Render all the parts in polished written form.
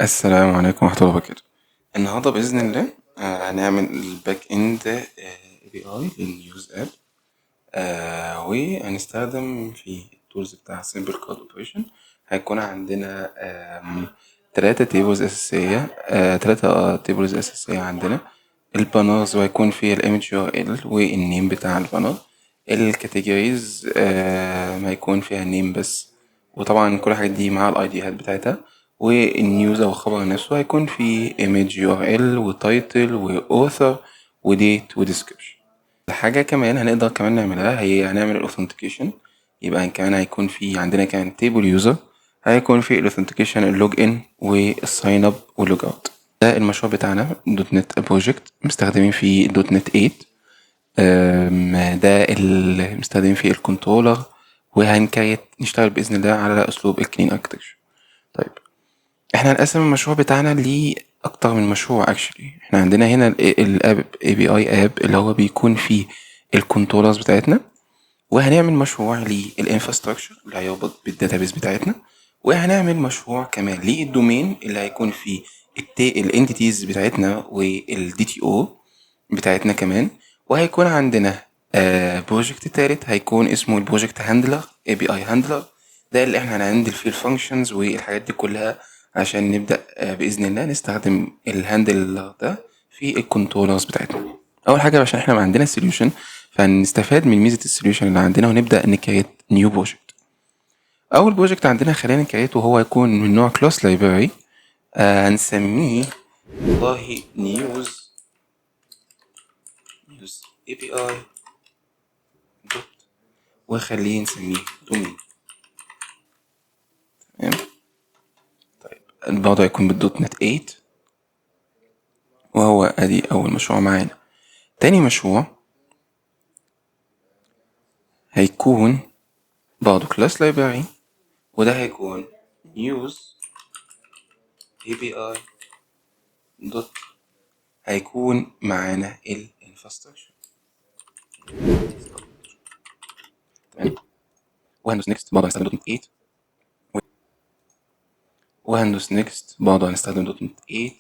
السلام عليكم ورحمة الله وبركاته. النهاردة بإذن الله هنعمل ال backend API لل news app، وهنستخدم في ال tools بتاع simple CRUD operation. هيكون عندنا تلاتة tables أساسية، تلاتة tables أساسية عندنا ال banners، وهيكون فيها ال image URL وال name بتاع ال banner. ال categories هيكون فيها name بس، وطبعا كل الحاجات دي مع ال ID هات بتاعتها. وال news او الخبر نفسه هيكون فيه image URL و title و author و date و description. الحاجة كمان هنقدر كمان نعملها هي هنعمل ال authentication، يبقى كمان هيكون في عندنا كمان table user هيكون في ال authentication، ال login وال sign up وال log out. ده المشروع بتاعنا .NET project مستخدمين فيه .NET 8. ده اللي مستخدمين فيه ال controller، وهن create نشتغل بإذن الله على أسلوب ال clean architecture. طيب، احنا هنقسم المشروع بتاعنا لأكتر من مشروع. actually احنا عندنا هنا ال app API app اللي هو بيكون فيه ال controllers بتاعتنا، وهنعمل مشروع لل infrastructure اللي هيربط بال database بتاعتنا، وهنعمل مشروع كمان لل domain اللي هيكون فيه ال entities بتاعتنا وال DTO بتاعتنا كمان، وهيكون عندنا project تالت هيكون اسمه ال project handler، API handler، ده اللي احنا هن handle فيه ال functions والحاجات دي كلها عشان نبدأ بإذن الله نستخدم ال handler ده في ال controllers بتاعتنا. أول حاجة، عشان احنا ما عندنا solution، فهنستفاد من ميزة ال solution اللي عندنا ونبدأ ن create new project. أول project عندنا خلينا ن create وهو هيكون من نوع class library، هنسميه والله news API dot، وخليه نسميه domain. تمام. طيب، برضه هيكون بالدوت نت 8، وهو ادي اول مشروع معانا. تاني مشروع هيكون برضه class library، وده هيكون news API dot، هيكون معانا ال infrastructure. تمام، وهندوس next، برضه هنستخدم .NET 8، وهندوس next، برضه هنستخدم .NET 8.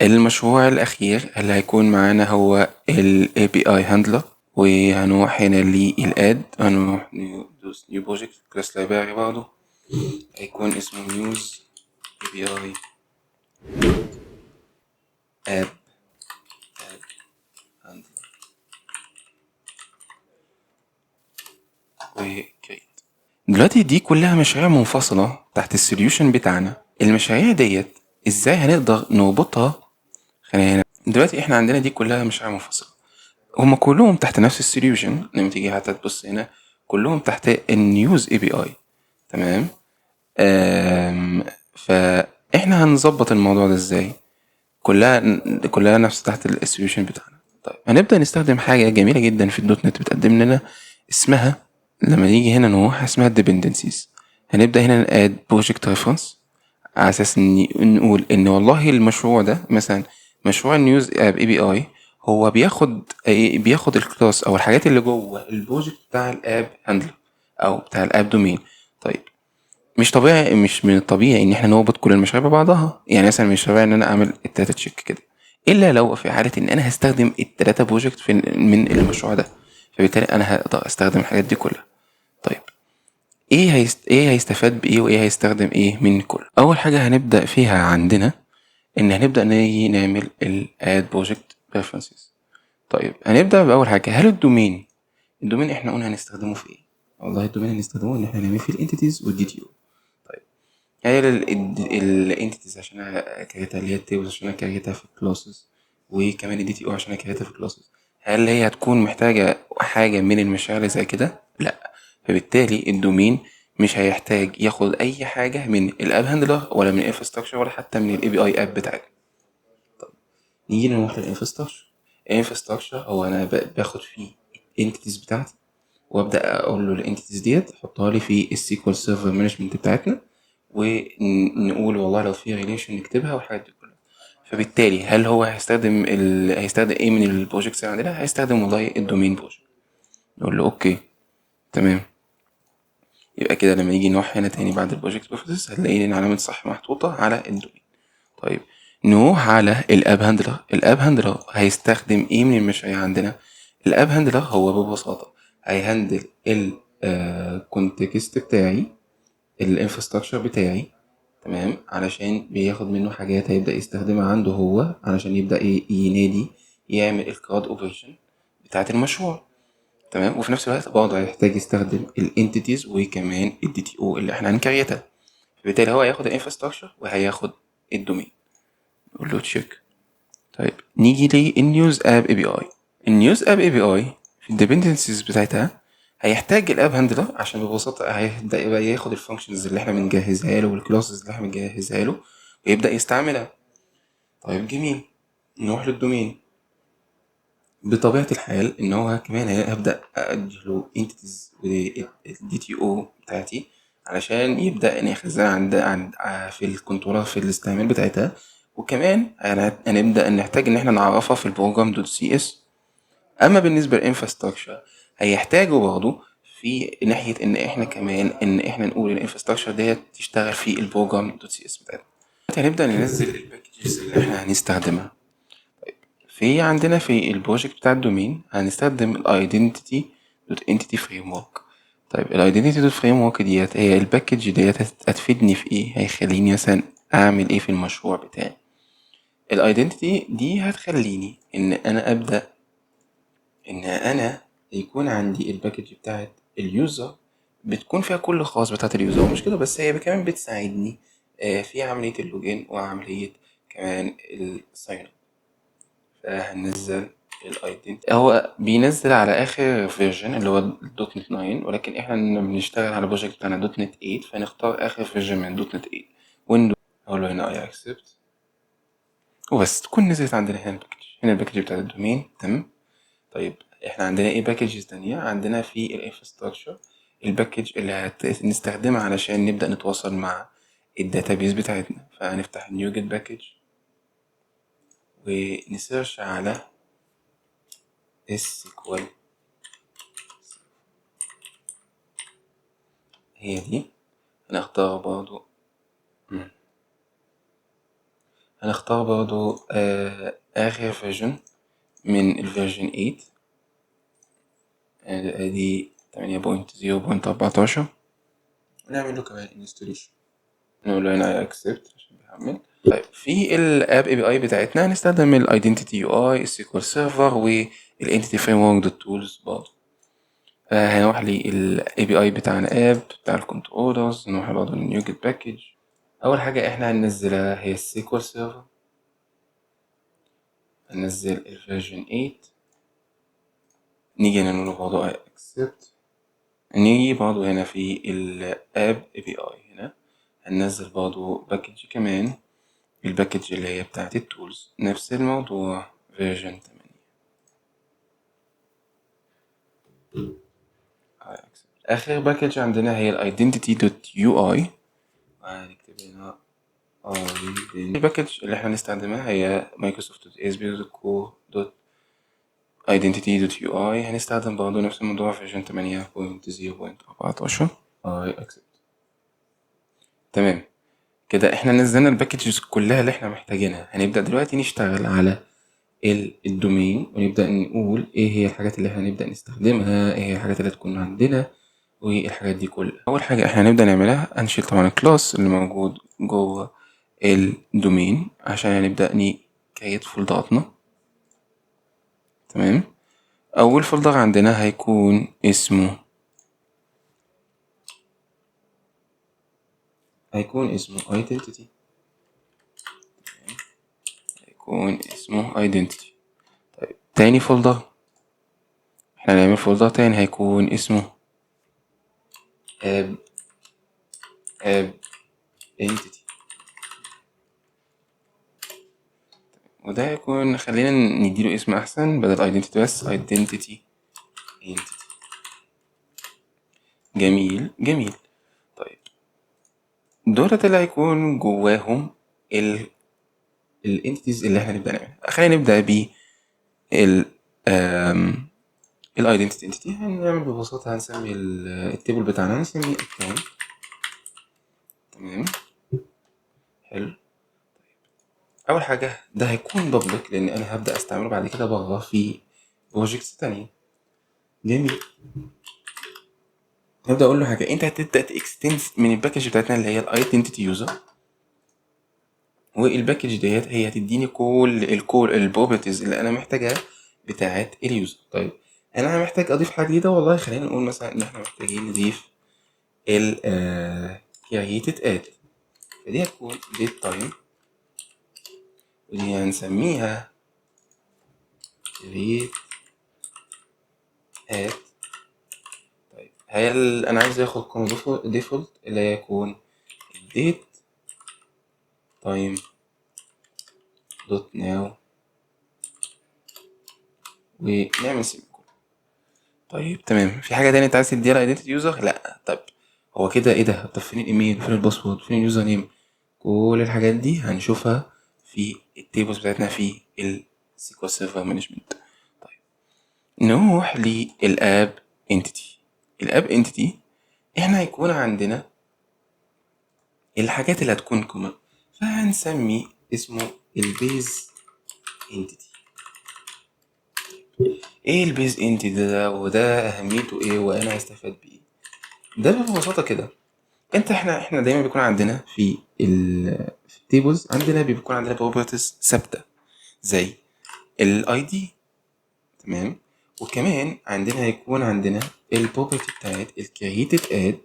المشروع الأخير اللي هيكون معانا هو ال API handler، وهنروح هنا لل add، هنروح ندوس new project، class library برضه، هيكون اسمه news API app handler و create. دلوقتي دي كلها مشاريع منفصلة تحت ال solution بتاعنا. المشاريع ديت ازاي هنقدر نربطها؟ خلينا هنا دلوقتي احنا عندنا دي كلها مشاريع منفصلة، هما كلهم تحت نفس ال solution. لما تيجي حتى تبص هنا كلهم تحت ال news API. تمام. فاحنا هنظبط الموضوع ده ازاي؟ كلها نفس تحت ال solution بتاعنا. طيب، هنبدأ نستخدم حاجة جميلة جدا في الدوت نت بتقدم لنا، اسمها لما نيجي هنا نروح اسمها dependencies. هنبدأ هنا add project reference على اساس ان نقول ان والله المشروع ده مثلا مشروع ال news app API هو بياخد ايه؟ بياخد ال class او الحاجات اللي جوه ال project بتاع ال app handler او بتاع ال app domain. طيب، مش طبيعي، مش من الطبيعي ان احنا نربط كل المشاريع ببعضها. يعني مثلا مش طبيعي ان انا اعمل التلاتة check كده، الا لو في حالة ان انا هستخدم التلاتة project من المشروع ده، فبالتالي انا هقدر استخدم الحاجات دي كلها. طيب، ايه هيستفاد بايه وايه هيستخدم ايه من كله؟ اول حاجة هنبدأ فيها عندنا ان هنبدأ نيجي نعمل ال add project preferences. طيب، هنبدأ بأول حاجة، هل ال domain احنا قلنا هنستخدمه في ايه؟ والله ال domain هنستخدمه ان احنا نعمل فيه ال entities وال DTO. طيب، هي ال entities عشان ا create ها اللي هي ال tables عشان ا create ها في classes، وكمان ال DTO عشان ا create ها في classes، هل هي هتكون محتاجة حاجة من المشاريع اللي زي كده؟ لا. فبالتالي ال domain مش هيحتاج ياخد اي حاجة من ال app handler ولا من ال infrastructure ولا حتى من ال API app بتاعتنا. طب نيجي نروح لل infrastructure. ال infrastructure هو انا باخد فيه ال entities بتاعتي وابدا اقول له ال entities ديت حطها لي في ال SQL Server Management بتاعتنا، ونقول والله لو في relation نكتبها والحاجات دي كلها. فبالتالي هل هو هيستخدم ايه من ال projects اللي عندنا؟ هيستخدم والله ال domain project. نقول له okay، تمام. يبقى كده لما نيجي نروح هنا تاني بعد ال project preferences هتلاقي ان علامة صح محطوطة على ال domain. طيب نروح على ال app handler. ال app handler هيستخدم ايه من المشاريع عندنا؟ ال app handler هو ببساطة هي handle ال context بتاعي، ال infrastructure بتاعي، تمام، علشان بياخد منه حاجات هيبدأ يستخدمها عنده هو علشان يبدأ ينادي يعمل ال CRUD operation بتاعت المشروع، تمام. وفي نفس الوقت برضه هيحتاج يستخدم ال entities وكمان ال DTO اللي احنا هن create ها، فبالتالي هو هياخد ال infrastructure وهياخد ال domain. نقول له check. طيب نيجي لل news app API. ال news app API في ال dependencies بتاعتها هيحتاج ال app handler عشان ببساطة هيبدأ يبقى ياخد ال functions اللي احنا بنجهزها له وال classes اللي احنا بنجهزها له ويبدأ يستعملها. طيب جميل، نروح لل domain. بطبيعة الحال إن هو كمان هبدأ أدي له entities وال DTO بتاعتي علشان يبدأ إن يخزنها عند في ال controller في الاستعمال بتاعتها، وكمان هنبدأ نحتاج إن احنا نعرفها في ال program dot CS. أما بالنسبة لل infrastructure هيحتاجوا برضه في ناحية إن احنا كمان إن احنا نقول ال infrastructure ديت تشتغل في ال program dot CS بتاعتنا. هنبدأ ننزل ال packages اللي احنا هنستخدمها. طيب في عندنا في ال project بتاع ال domain هنستخدم ال identity dot entity framework. طيب ال identity dot framework ديت هي ال package ديت هتفيدني في ايه؟ هيخليني مثلا اعمل ايه في المشروع بتاعي؟ ال identity دي هتخليني ان انا ابدا ان انا يكون عندي ال package بتاعت ال user بتكون فيها كل الخواص بتاعت ال user، ومش كده بس، هي كمان بتساعدني في عملية ال login وعملية كمان ال sign up. فهننزل ال identity. هو بينزل على اخر version اللي هو dot net 9، ولكن احنا بنشتغل على project بتاعنا dot net 8، فنختار اخر version من dot net 8 Windows. اقول له هنا I accept وبس، تكون نزلت عندنا هنا ال package، هنا ال package بتاعت ال domain. تمام. طيب احنا عندنا ايه packages تانية؟ عندنا في ال infrastructure ال package اللي هنستخدمها علشان نبدأ نتواصل مع ال database بتاعتنا. فهنفتح NuGet package ون search على SQL، هي دي. هنختار برضو، هنختار برضو آخر version من ال version 8، ادي 8.0.14. ونعمل له كمان installation، نقول له هنا accept عشان بيحمل. طيب في ال app API بتاعتنا هنستخدم ال identity UI، ال SQL Server، وال entity framework dot tools برضه. هنروح لل API بتاعنا app بتاع ال controllers، نروح برضه لل NuGet package. اول حاجه احنا هننزلها هي ال SQL Server، هننزل ال version 8. نيجي هنا نقول برضه accept. نيجي برضه هنا في ال app API هنا هننزل برضه package كمان، ال package اللي هي بتاعت ال tools، نفس الموضوع version 8. آخر package عندنا هي ال identity dot UI، هنكتب هنا ال package اللي احنا هنستخدمها هي Microsoft dot ASP dot core dot identity dot UI. هنستخدم برضه نفس الموضوع version 8.0.14. I accept. تمام كده احنا نزلنا ال packages كلها اللي احنا محتاجينها. هنبدأ دلوقتي نشتغل على ال domain ونبدأ نقول ايه هي الحاجات اللي احنا هنبدأ نستخدمها، ايه هي الحاجات اللي هتكون عندنا والحاجات دي كلها. اول حاجة احنا هنبدأ نعملها هنشيل طبعا ال class اللي موجود جوه ال domain عشان هنبدأ ن create folder اتنا. تمام، اول folder عندنا هيكون اسمه identity. تمام، هيكون اسمه identity. طيب تاني folder احنا هنعمل folder تاني هيكون اسمه app entity، وده هيكون خلينا نديله اسم احسن بدل identity بس identity entity. جميل جميل. طيب دولت اللي هيكون جواهم ال entities اللي احنا هنبدأ نعملها. خلينا نبدأ ب ال identity entity. هنعمل ببساطة هنسمي ال table بتاعنا هنسميه account. تمام حلو. اول حاجة ده هيكون public لان انا هبدا استعمله بعد كده بره في projects تانية. جميل. هبدا اقول له حاجة، انت هتبدا ت extend من ال package بتاعتنا اللي هي ال identity user، وال package ديت هي هتديني كل الكول ال properties اللي انا محتاجها بتاعت ال user. طيب انا محتاج اضيف حاجة جديده، والله خلينا نقول مثلا ان احنا محتاجين نضيف ال created at، فدي هتكون date time، ودي هنسميها create at. طيب هل انا عايز اخد قيمة default اللي هيكون date time dot now ونعمل semicolon. طيب تمام. في حاجة تانية انت عايز تديها identity user؟ لا. طب هو كده ايه ده؟ طب فين الايميل؟ فين ال password؟ فين ال username؟ كل الحاجات دي هنشوفها في ال tables بتاعتنا في ال SQL Server Management. طيب نروح لل app entity. ال app entity احنا هيكون عندنا الحاجات اللي هتكون common، فهنسمي اسمه ال base entity. ايه ال base entity ده؟ وده اهميته ايه؟ وانا هستفاد بايه؟ ده ببساطة كده، انت احنا دايما بيكون عندنا في ال tables عندنا بيكون عندنا properties ثابتة زي ال ID، تمام، وكمان عندنا هيكون عندنا ال property بتاعت ال created at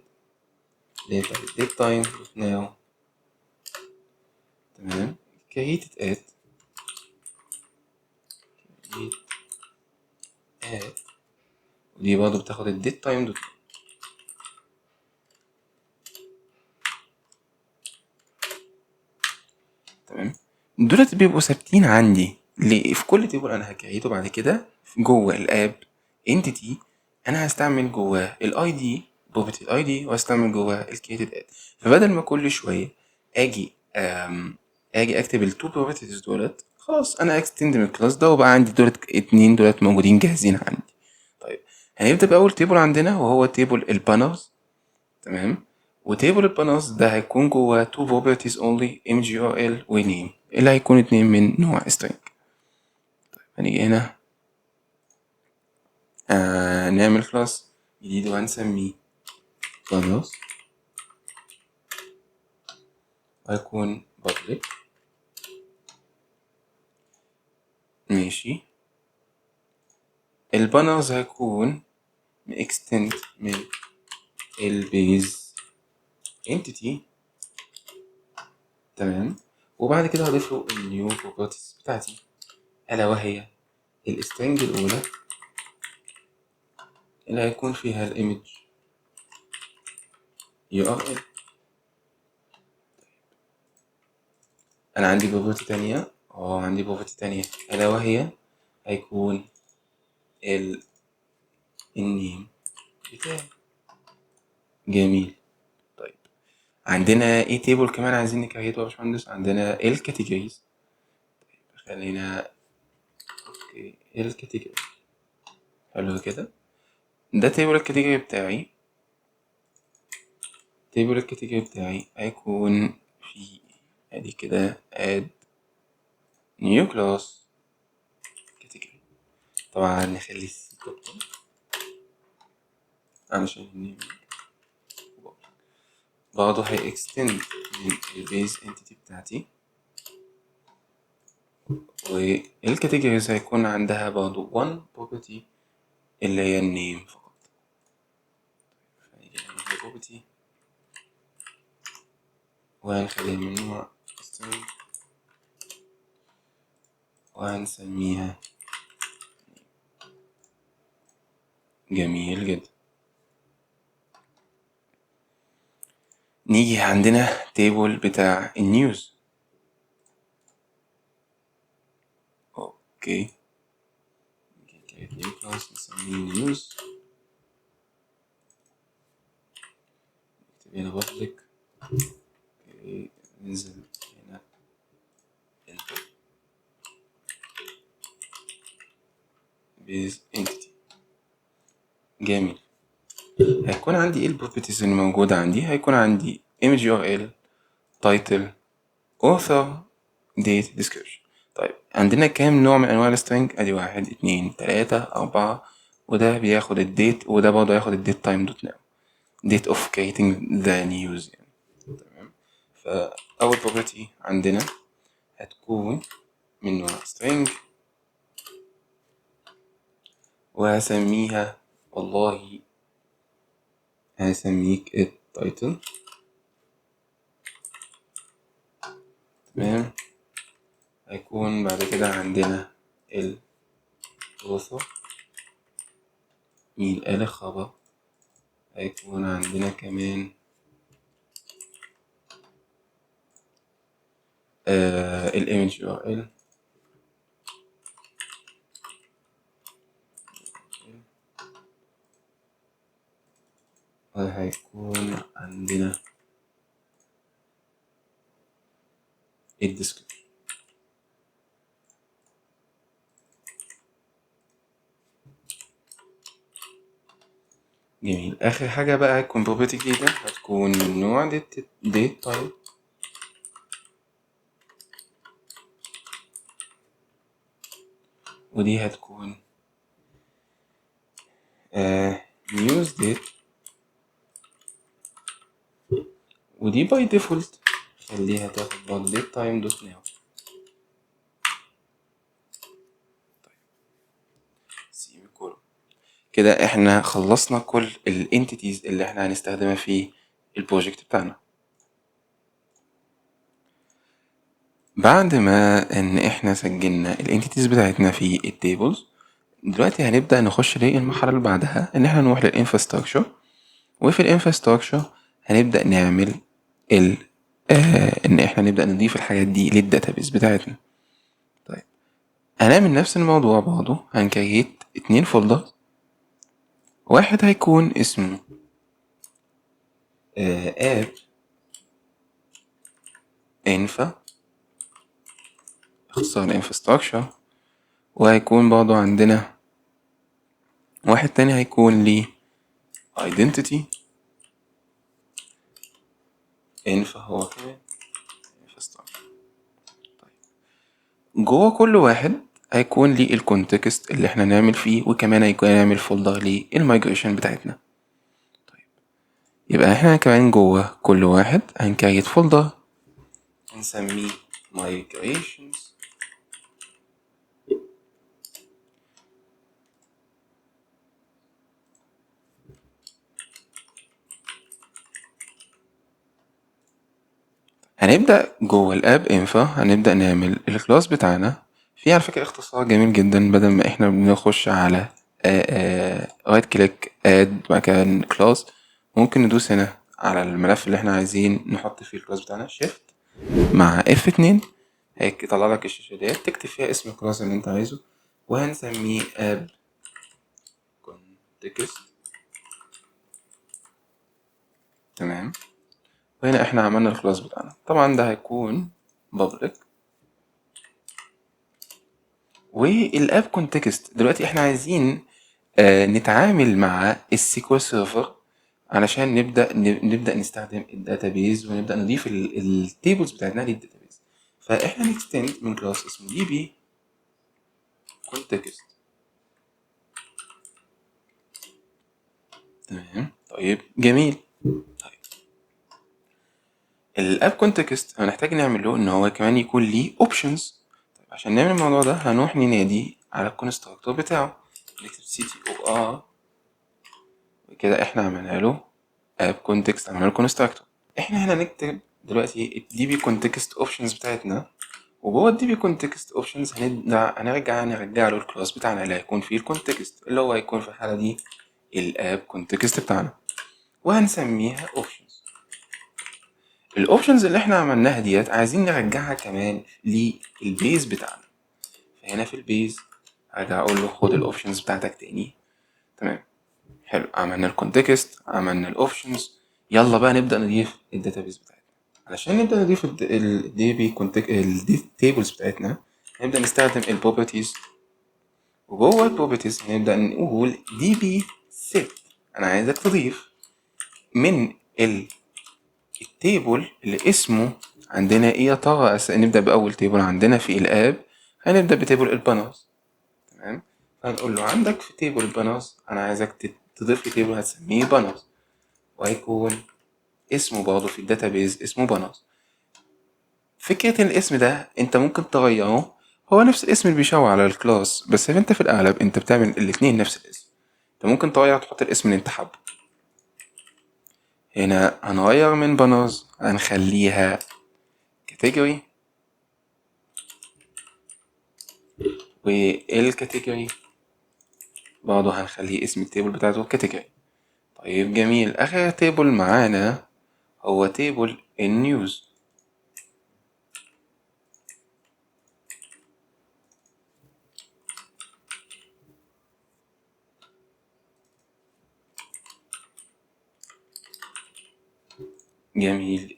اللي هي بتاعت date time now، تمام، created at، create at، ودي برضه بتاخد ال date time dot. تمام، دولت بيبقوا ثابتين عندي ليه؟ في كل table انا ه create ه بعد كده جوه ال app entity انا هستعمل جواه ال ID property ال ID، وهستعمل جواه ال created at. فبدل ما كل شوية اجي اكتب ال two properties دولت، خلاص انا extend من ال class ده وبقى عندي دولت اتنين دولت موجودين جاهزين عندي. طيب هنبدا باول table عندنا وهو table ال banners، تمام، و table ال banners ده هيكون جواه two properties only، image URL و name، اللي هيكون اتنين من نوع string. طيب هنيجي هنا نعمل class جديد وهنسميه banners، وهيكون public. ماشي، ال banners هيكون extend من ال base entity، تمام، وبعد كده هضيف له ال new properties بتاعتي، الا وهي ال string الاولى اللي هيكون فيها ال image URL. انا عندي property تانية، عندي property تانية الا وهي هيكون ال name بتاعي. جميل. طيب عندنا ايه table كمان عايزين ن create ه يا باشمهندس؟ عندنا ال categories. طيب خلينا okay ال category، حلو كده. ده table ال category بتاعي. table ال category بتاعي هيكون في ادي كده add new class category. طبعا نخلي ال C capital علشان ال name برضه هي extend من ال base entity بتاعتي، وال categories هيكون عندها برضه one property اللي هي ال name فقط. فنيجي نعمل property وهنخليها من نوع string وهنسميها name. جميل جدا. نيجي عندنا table بتاع ال news. okay new class نسميه news، نكتب هنا public. okay ننزل هنا enter base entity. جميل. هيكون عندي ايه ال properties اللي موجودة عندي؟ هيكون عندي image URL، title، author، date description. طيب عندنا كام نوع من انواع ال string؟ ادي 1 2 3 4، وده بياخد ال date، وده برضه هياخد ال date time dot now، date of creating the news يعني. تمام. فأول property عندنا هتكون من نوع string، وهسميها والله هسميك ال title. تمام. هيكون بعد كده عندنا ال author، مين قال الخبر. هيكون عندنا كمان ال image URL، وهيكون عندنا ال description. جميل. آخر حاجة بقى هتكون property جديدة، هتكون من نوع date time، ودي هتكون news date، ودي by default خليها تاخد برضه date time dot now. طيب semicolon. كده احنا خلصنا كل ال entities اللي احنا هنستخدمها في ال project بتاعنا. بعد ما ان احنا سجلنا ال entities بتاعتنا في ال tables، دلوقتي هنبدأ نخش للمرحلة اللي بعدها، ان احنا نروح لل infrastructure. وفي ال infrastructure هنبدأ نعمل ان احنا نبدأ نضيف الحاجات دي لل database بتاعتنا. طيب هنعمل نفس الموضوع برضه، هن create 2 folder، واحد هيكون اسمه app infra، اختصار infrastructure، وهيكون برضو عندنا واحد تاني هيكون ليه identity infra، هو كمان infrastructure. طيب جوه كل واحد هيكون ليه ال context اللي احنا نعمل فيه، وكمان هيكون نعمل folder لل migration بتاعتنا. طيب يبقى احنا كمان جوه كل واحد هن create folder هنسميه migrations. هنبدأ جوه ال app infra هنبدأ نعمل ال class بتاعنا. في على فكرة اختصار جميل جدا، بدل ما احنا بنخش على right click add بعد كده class، ممكن ندوس هنا على الملف اللي احنا عايزين نحط فيه ال class بتاعنا، shift مع F 2، هيطلع لك الشاشة ديت تكتب فيها اسم ال class اللي انت عايزه، وهنسميه app context. تمام. وهنا احنا عملنا ال class بتاعنا، طبعا ده هيكون public. وال app context دلوقتي احنا عايزين نتعامل مع ال SQL Server علشان نبدا نستخدم ال database ونبدا نضيف ال tables بتاعتنا لل database. فاحنا ن extend من class اسمه DB context. تمام. طيب جميل. طيب ال app context هنحتاج نعمل له ان هو كمان يكون ليه options. طيب عشان نعمل الموضوع ده هنروح ننادي على ال constructor بتاعه، نكتب CTOR، وكده احنا عملنا له app context، عملنا له constructor. احنا هنا نكتب دلوقتي ال DB context options بتاعتنا، وجوه ال DB context options هنرجع له ال class بتاعنا اللي هيكون فيه ال context، اللي هو هيكون في الحالة دي ال app context بتاعنا، وهنسميها options. ال options اللي احنا عملناها ديت عايزين نرجعها كمان لل base بتاعنا. فهنا في ال base هرجع اقول له خد ال options بتاعتك تاني. تمام. حلو، عملنا ال context، عملنا ال options، يلا بقى نبدا نضيف ال database بتاعتنا. علشان نبدا نضيف ال DB context ال tables بتاعتنا، هنبدا نستخدم ال properties، وجوه ال properties هنبدا نقول DB set، انا عايزك تضيف من ال table اللي اسمه عندنا ايه يا ترى؟ نبدأ بأول table عندنا في ال app، هنبدأ ب table ال banners. تمام، هنقول له عندك في table ال banners انا عايزك تضيف لي table هتسميه banners، وهيكون اسمه برضه في ال database اسمه banners. فكرة الاسم ده انت ممكن تغيره، هو نفس الاسم اللي بيشاور على ال class، بس انت في الاغلب انت بتعمل الاتنين نفس الاسم. انت ممكن تغير تحط الاسم اللي انت حابه. هنا هنغير من banners هنخليها category، وال category برضه هنخليه اسم ال table بتاعته category. طيب جميل. اخر table معانا هو table ال news. جميل جدا.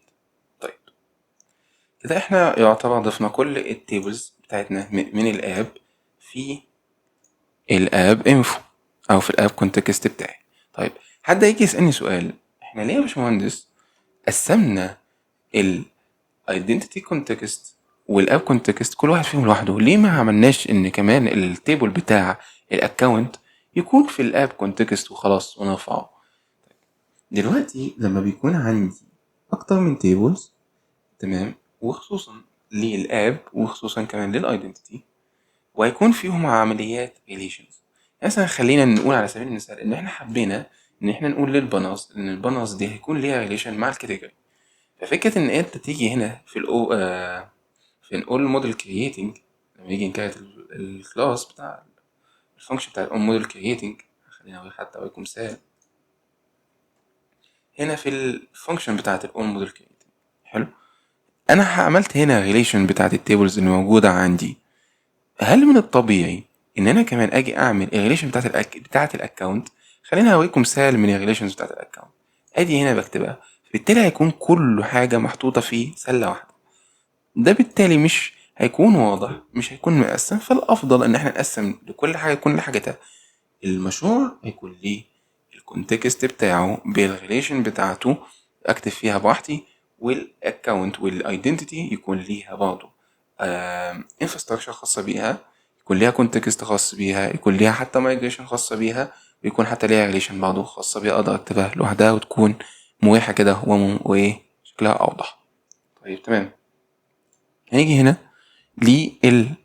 طيب كده احنا يعتبر ضفنا كل ال tables بتاعتنا من ال app في ال app info او في ال app context بتاعي. طيب حد هيجي يسألني سؤال، احنا ليه يا باشمهندس قسمنا ال identity context وال app context كل واحد فيهم لوحده؟ ليه ما عملناش ان كمان ال table بتاع ال account يكون في ال app context وخلاص ونرفعه؟ دلوقتي لما بيكون عندي اكتر من tables، تمام، وخصوصا لل app وخصوصا كمان لل identity، وهيكون فيهم عمليات relations. مثلا خلينا نقول على سبيل المثال ان احنا حبينا ان احنا نقول لل banners ان ال banners دي هيكون ليها relation مع ال category. ففكره ان انت تيجي هنا في الاو في ال on model creating، لما يجي ن create ال class بتاع ال function بتاع ال on model creating، خلينا اوريك حتى اوريكم مثال هنا في ال function بتاعت ال on model creating. حلو، انا عملت هنا relation بتاعت ال tables اللي موجوده عندي. هل من الطبيعي ان انا كمان اجي اعمل ال relation بتاعت ال account؟ خلينا اوريكم مثال من ال relations بتاعت ال account. ادي هنا بكتبها، بالتالي هيكون كل حاجه محطوطه في سله واحده. ده بالتالي مش هيكون واضح، مش هيكون مقسم. فالافضل ان احنا نقسم لكل حاجه يكون لحاجتها. المشروع هيكون ليه ال context بتاعه بال relation بتاعته اكتب فيها براحتي، وال account وال identity يكون ليها برضه infrastructure خاصه بيها، يكون ليها context خاص بيها، يكون ليها حتى migration خاصه بيها، ويكون حتى ليها relation برضه خاصه بيها اقدر اكتبها لوحدها وتكون مريحه كده وايه شكلها اوضح. طيب تمام، هنيجي هنا لل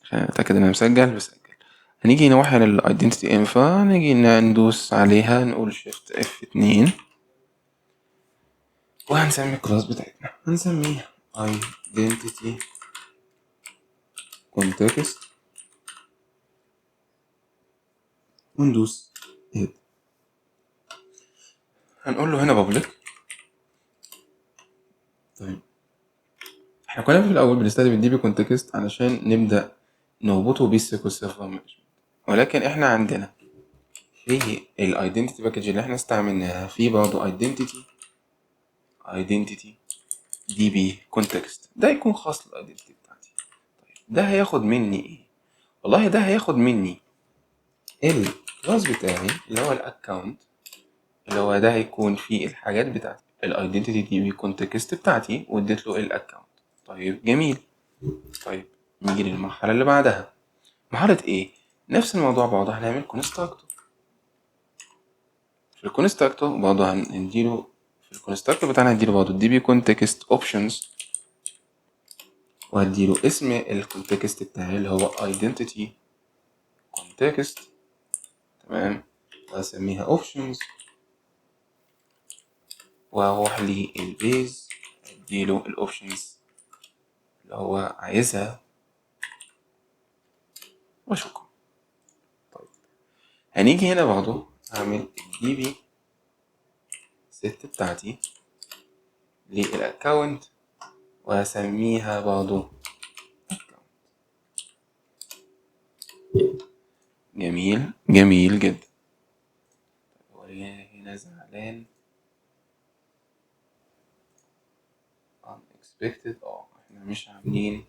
خلينا نتاكد ان انا مسجل. بسجل. هنيجي نروح على ال identity info، نيجي ندوس عليها نقول shift F 2، وهنسمي ال class بتاعتنا هنسميه identity context وندوس add. هنقول له هنا public. طيب احنا كنا في الاول بنستخدم ال DB context علشان نبدا نربطه بال SQL Server Management، ولكن احنا عندنا في ال identity package اللي احنا استعملناها في برضه identity DB context، ده يكون خاص لل identity بتاعتي. طيب ده هياخد مني ايه؟ والله ده هياخد مني ال class بتاعي اللي هو ال account، اللي هو ده هيكون فيه الحاجات بتاعتي ال identity DB context بتاعتي، واديت له ال account. طيب جميل. طيب نيجي للمرحله اللي بعدها، مرحله ايه؟ نفس الموضوع برضه هنعمل constructor. في ال constructor برضه هنديله، في ال constructor بتاعنا هنديله برضه ال DB context options، وهديله اسم ال context بتاعي اللي هو identity context، تمام، وهسميها options، وهروح لل base اديله ال options اللي هو عايزها وشكرا. طيب هنيجي هنا برضه هعمل ال DB set بتاعتي لل account وهسميها برضه account. جميل جميل جدا. هو هنا زعلان unexpected، احنا مش عاملين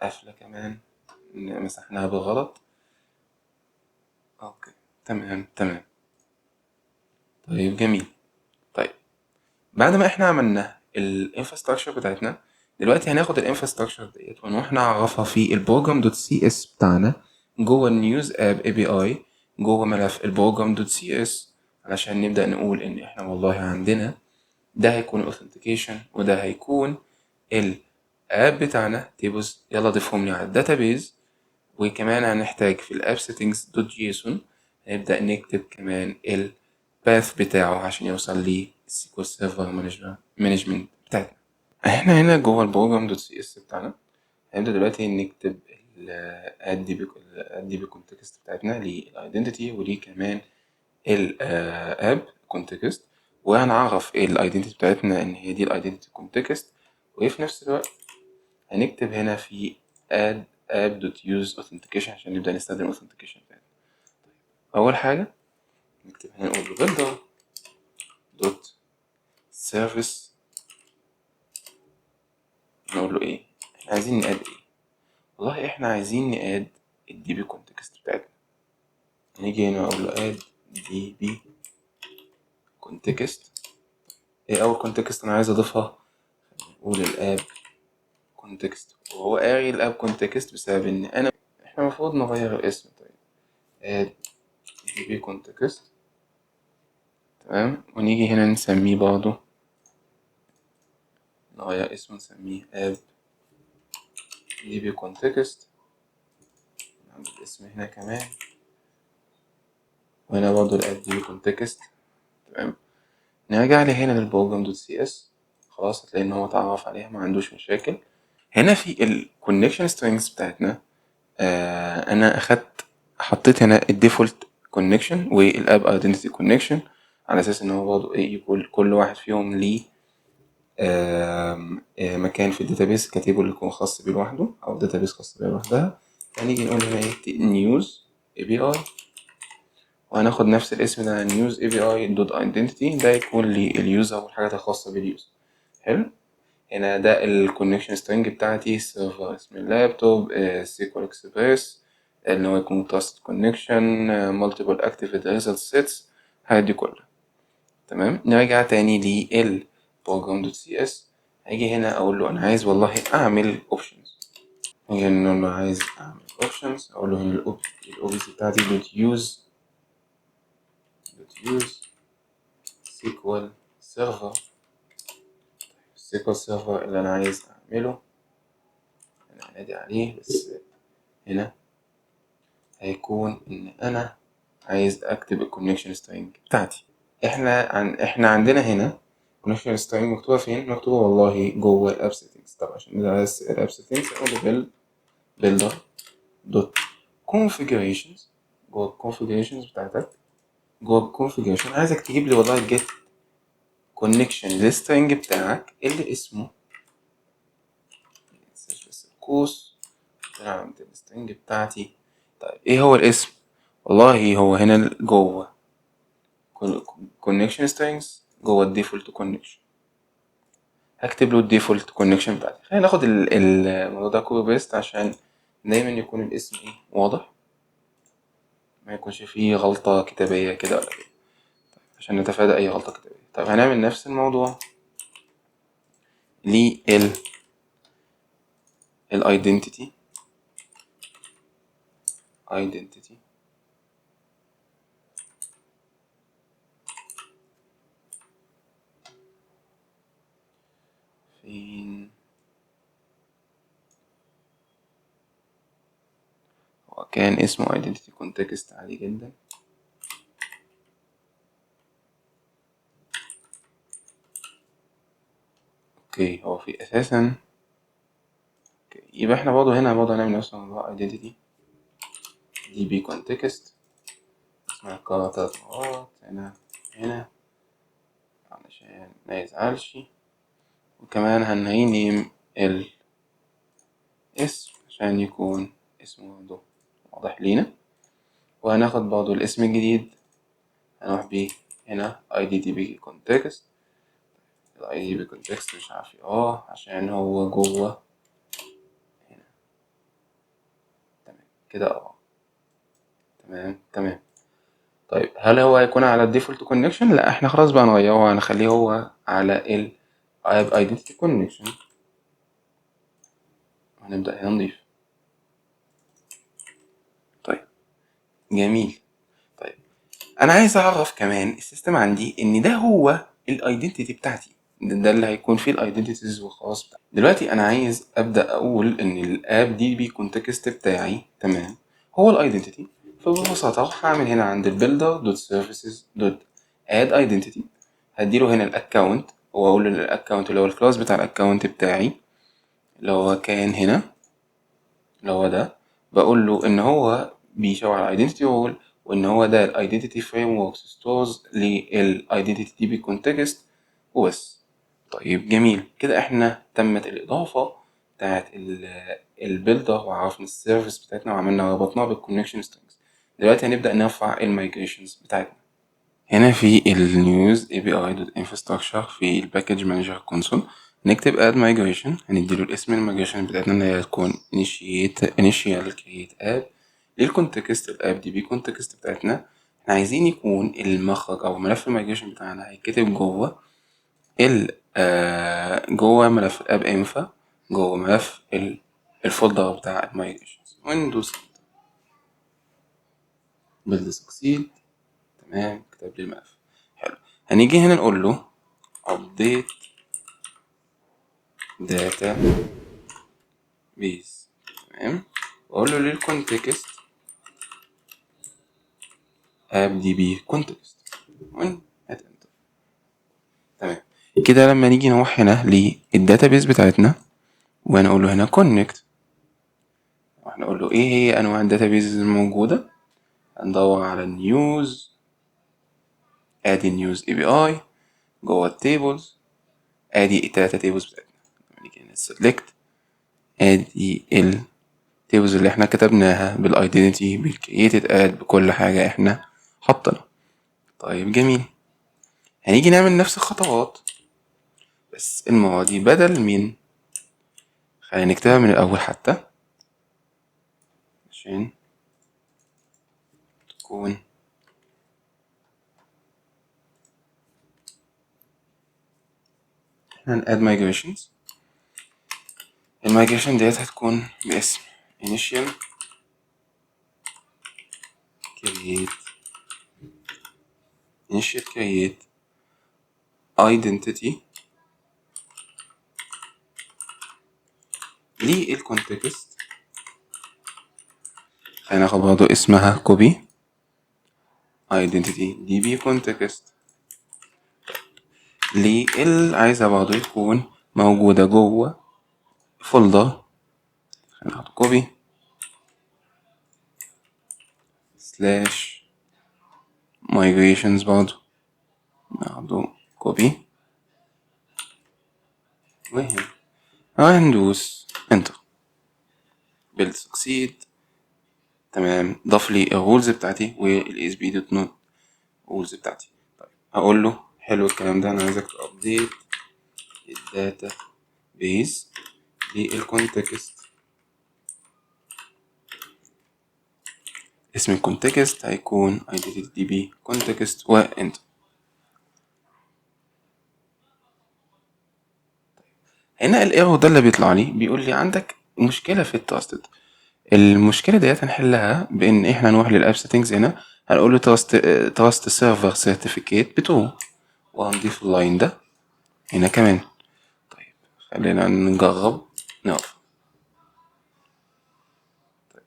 قفلة كمان، مسحناها بالغلط. okay تمام تمام. طيب جميل. طيب بعد ما احنا عملنا ال infrastructure بتاعتنا، دلوقتي هناخد ال infrastructure ديت ونروح نعرفها في ال program.cs بتاعنا جوه ال news app API، جوه ملف ال program.cs، علشان نبدا نقول ان احنا والله عندنا ده هيكون authentication وده هيكون ال app بتاعنا tables، يلا ضيفهم لي على ال database. وكمان هنحتاج في ال app settings.json هنبدا نكتب كمان ال path بتاعه عشان يوصل لل SQL Server management بتاعتنا. احنا هنا جوه ال program.cs بتاعنا هنبدا دلوقتي نكتب ال add DB ال DB context بتاعتنا لل identity وليه كمان ال app context، وهنعرف ال identity بتاعتنا ان هي دي ال identity context. وفي نفس الوقت هنكتب هنا في add app.use authentication عشان نبدأ نستخدم authentication بتاعتنا. طيب أول حاجة نكتب هنا نقول builder dot service، نقول له إيه؟ إحنا عايزين ن add إيه؟ والله إحنا عايزين ن add ال DB context بتاعتنا. نيجي هنا أقول له add DB context. إيه أول context أنا عايز أضيفها؟ نقول ال app context، وهو قاري ال app context بسبب ان احنا المفروض نغير الاسم. طيب add db context، تمام، ونيجي هنا نسميه برضه، نغير اسمه نسميه app db context، نعمل الاسم هنا كمان، وهنا برضه ال app db context. تمام، نرجع لهنا لل program.cs. خلاص هتلاقي ان هو اتعرف عليها ما عندوش مشاكل. هنا في ال connection strings بتاعتنا، انا حطيت هنا ال default connection وال app identity connection على اساس ان هو برضه ايه يكون كل واحد فيهم ليه مكان في ال database ك table يكون خاص بيه لوحده او database خاص بيه لوحدها. هنيجي نقول هنا ايه news API، وهناخد نفس الاسم ده news API dot identity، ده يكون لل user والحاجات الخاصة بال user. حلو، هنا ده ال connection string بتاعتي، server اسم اللابتوب، SQL Express اللي هو يكون trusted connection، multiple active result sets، الحاجات دي كلها. تمام، نرجع تاني لل program.cs. هاجي هنا اقول له انا عايز والله اعمل options، هاجي نقول له عايز اعمل options، اقول له هنا ال OPC بتاعتي dot use dot use SQL Server. ال SQL Server اللي انا عايز اعمله انا هنادي عليه، بس هنا هيكون ان انا عايز اكتب ال connection string بتاعتي. احنا عندنا هنا connection string مكتوبه فين؟ مكتوبه والله جوه ال app settings. طب عشان نبدا ال app settings اقول له builder dot configurations، جوه ال configurations بتاعتك، جوه ال configuration عايزك تجيب لي والله get connection string بتاعك اللي اسمه، متنساش بس القوس عند ال string بتاعتي. طيب ايه هو الاسم؟ والله هو هنا جوه connection strings جوه ال default connection، هكتب له ال default connection بتاعتي. خلينا ناخد الموضوع ده copy paste عشان دايما يكون الاسم ايه واضح، ما يكونش فيه غلطة كتابية كده ولا كده، طيب عشان نتفادى اي غلطة كتابية. طيب هنعمل نفس الموضوع لل ال identity، identity فين؟ هو كان اسمه identity context عادي جدا. okay هو في اساسا، okay يبقى احنا برضه هنا برضه هنعمل نفس الموضوع identity db context، اسمها كرر 3 مرات هنا هنا علشان ما يزعلش، وكمان هن rename الاسم عشان يكون اسمه برضه واضح لينا. وهناخد برضه الاسم الجديد هنروح بيه هنا IDDB context، ال IDDB context مش عارف ايه عشان هو جوه هنا. تمام كده، تمام تمام. طيب هل هو هيكون على ال default connection؟ لا، احنا خلاص بقى نغيره، هنخليه هو على ال app identity connection. هنبدأ هنا نضيف. طيب جميل. طيب انا عايز اعرف كمان ال system عندي ان ده هو ال identity بتاعتي، ده اللي هيكون فيه ال identities وخلاص. دلوقتي انا عايز ابدا اقول ان ال app DB context بتاعي، تمام، هو ال identity. فببساطه هعمل هنا عند ال builder dot services dot add identity، هديله هنا ال account واقول له ال account اللي هو ال class بتاع ال account بتاعي اللي هو كان هنا اللي هو ده، بقول له ان هو بيشاور على identity role، وان هو ده ال identity framework stores لل identity DB context وبس. طيب جميل كده، احنا تمت الاضافه بتاعت ال builder وعرفنا ال service بتاعتنا وعملنا ربطناها بال connection strings. دلوقتي هنبدا نرفع ال migrations بتاعتنا. هنا في ال news API dot infrastructure في ال package manager console نكتب add migration، هنديله الاسم ال migration بتاعتنا اللي هي هتكون initial create app لل context ال app DB context بتاعتنا. احنا عايزين يكون المخرج او ملف ال migration بتاعنا هيتكتب جوه ال جوه ملف ال app infra، جوه ملف ال folder بتاع ال migrations، وندوس build succeed. تمام، كتب لي الملف. حلو، هنيجي هنا نقول له update database، تمام، واقول له لل context app DB context وهات enter. تمام كده. لما نيجي نروح هنا لل database بتاعتنا ونقول له هنا connect، نقول له ايه هي انواع ال database الموجوده، هندور على ال news، ادي ال news API جوه ال tables، ادي التلاتة tables بتاعتنا. نيجي select، ادي ال tables اللي احنا كتبناها بال identity بال created at بكل حاجة احنا حطيناها. طيب جميل، هنيجي نعمل نفس الخطوات بس المرة دي بدل من، خلينا نكتبها من الأول حتى عشان تكون احنا هن add migrations. ال migration ديت هتكون باسم initial create initial create identity لل context. خلينا ناخد برضو اسمها copy identity db context لل عايزها برضو يكون موجودة جوه folder. خلينا ناخد copy slash migrations برضو ناخده copy وهنا هندوس enter build succeed. تمام، ضاف لي ال roles بتاعتي وال ASP dot net roles بتاعتي. طيب هقول له حلو الكلام ده، انا عايزك ت update ال database لل context، اسم ال context هيكون identity db context و enter. هنا ال error ده اللي بيطلع لي بيقول لي عندك مشكلة في ال trusted. المشكلة ديت هنحلها بإن إحنا نروح لل app settings، هنا هنقول له trust server certificate ب true، وهنضيف ال line ده هنا كمان. طيب خلينا نجرب نقف. طيب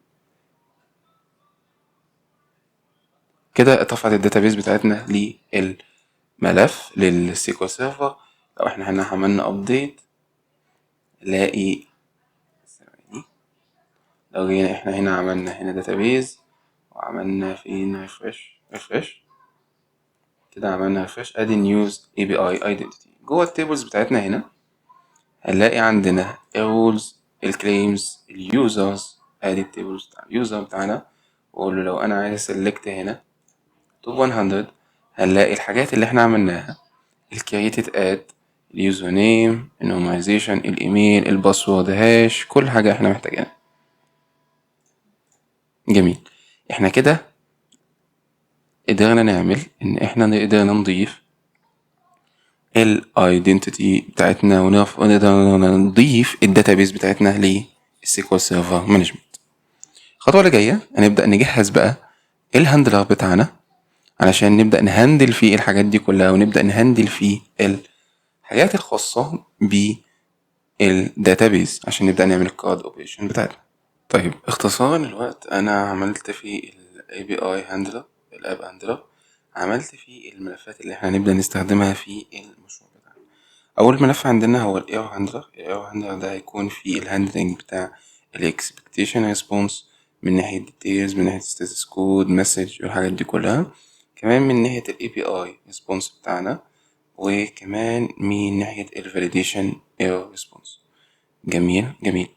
كده اترفعت ال database بتاعتنا للملف لل SQL Server. لو احنا هنا عملنا update نلاقي ثواني، لو جينا احنا هنا عملنا هنا database وعملنا فين refresh، refresh كده، عملنا refresh، ادي news API identity. جوه ال tables بتاعتنا هنا هنلاقي عندنا ال roles ال claims ال users، ادي ال tables بتاع ال user بتاعنا. واقول له لو انا عايز select هنا top 100 هنلاقي الحاجات اللي احنا عملناها، ال created at، ال username، ال normalization، ال email، ال password hash، كل حاجة احنا محتاجينها. جميل، احنا كده قدرنا نعمل ان احنا نقدر نضيف ال identity بتاعتنا ونقدر نضيف ال database بتاعتنا لل SQL Server Management. الخطوة اللي جاية هنبدا نجهز بقى ال handler بتاعنا علشان نبدا ن handle فيه الحاجات دي كلها، ونبدا ن handle فيه الحاجات الخاصة بال database عشان نبدا نعمل ال CRUD operation بتاعتنا. طيب، اختصارا للوقت، انا عملت في ال API handler، ال app handler، عملت فيه الملفات اللي احنا هنبدأ نستخدمها في المشروع بتاعنا. اول ملف عندنا هو ال error handler. ال error handler ده هيكون فيه ال handling بتاع ال expectation response من ناحية details، من ناحية status code، message والحاجات دي كلها، كمان من ناحية ال API response بتاعنا، وكمان من ناحية ال validation error response. جميل جميل.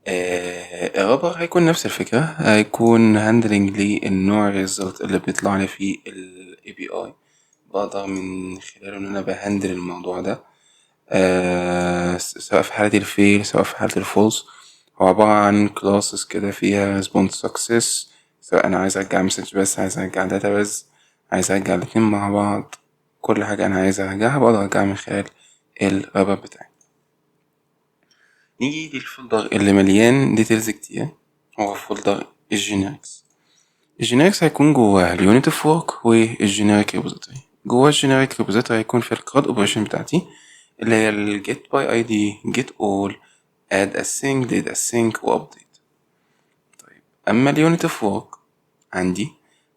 ال wrapper هيكون نفس الفكرة، هيكون handling للنوع result اللي بيطلع لي في ال API، بقدر من خلاله إن أنا ب handle الموضوع ده سواء في حالة ال fail سواء في حالة ال false. هو عبارة عن classes كده فيها response success، سواء أنا عايز أرجع message بس، عايز أرجع data بس، عايز أرجع الاتنين مع بعض. كل حاجة أنا عايز أرجعها بقدر أرجعها من خلال ال wrapper بتاعي. نيجي لل folder اللي مليان details كتير، هو folder ال generics. ال generics هيكون جواه ال unit of work وال generic repository. جوه ال generic repository هيكون في ال CRUD operation بتاعتي اللي هي ال get by id، get all، add async، delete async و update. طيب، اما ال unit of work عندي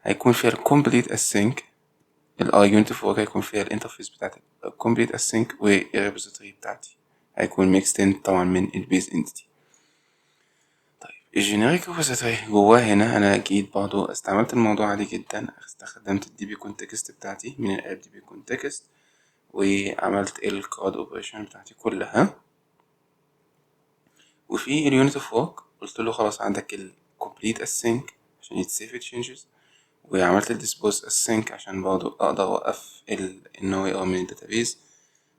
هيكون فيها ال complete async. ال I unit of work هيكون فيها ال interface بتاعت ال complete async، وال repository بتاعتي هيكون extend طبعا من ال base entity. طيب، ال generic repository جواه هنا انا اكيد برضو استعملت الموضوع عادي جدا، استخدمت ال DB context بتاعتي من ال app DB context وعملت ال CRUD operation بتاعتي كلها. وفي ال unit of work قلت له خلاص عندك ال complete async عشان يت save changes، وعملت ال dispose async عشان برضو اقدر اوقف ان هو يقرا من ال database،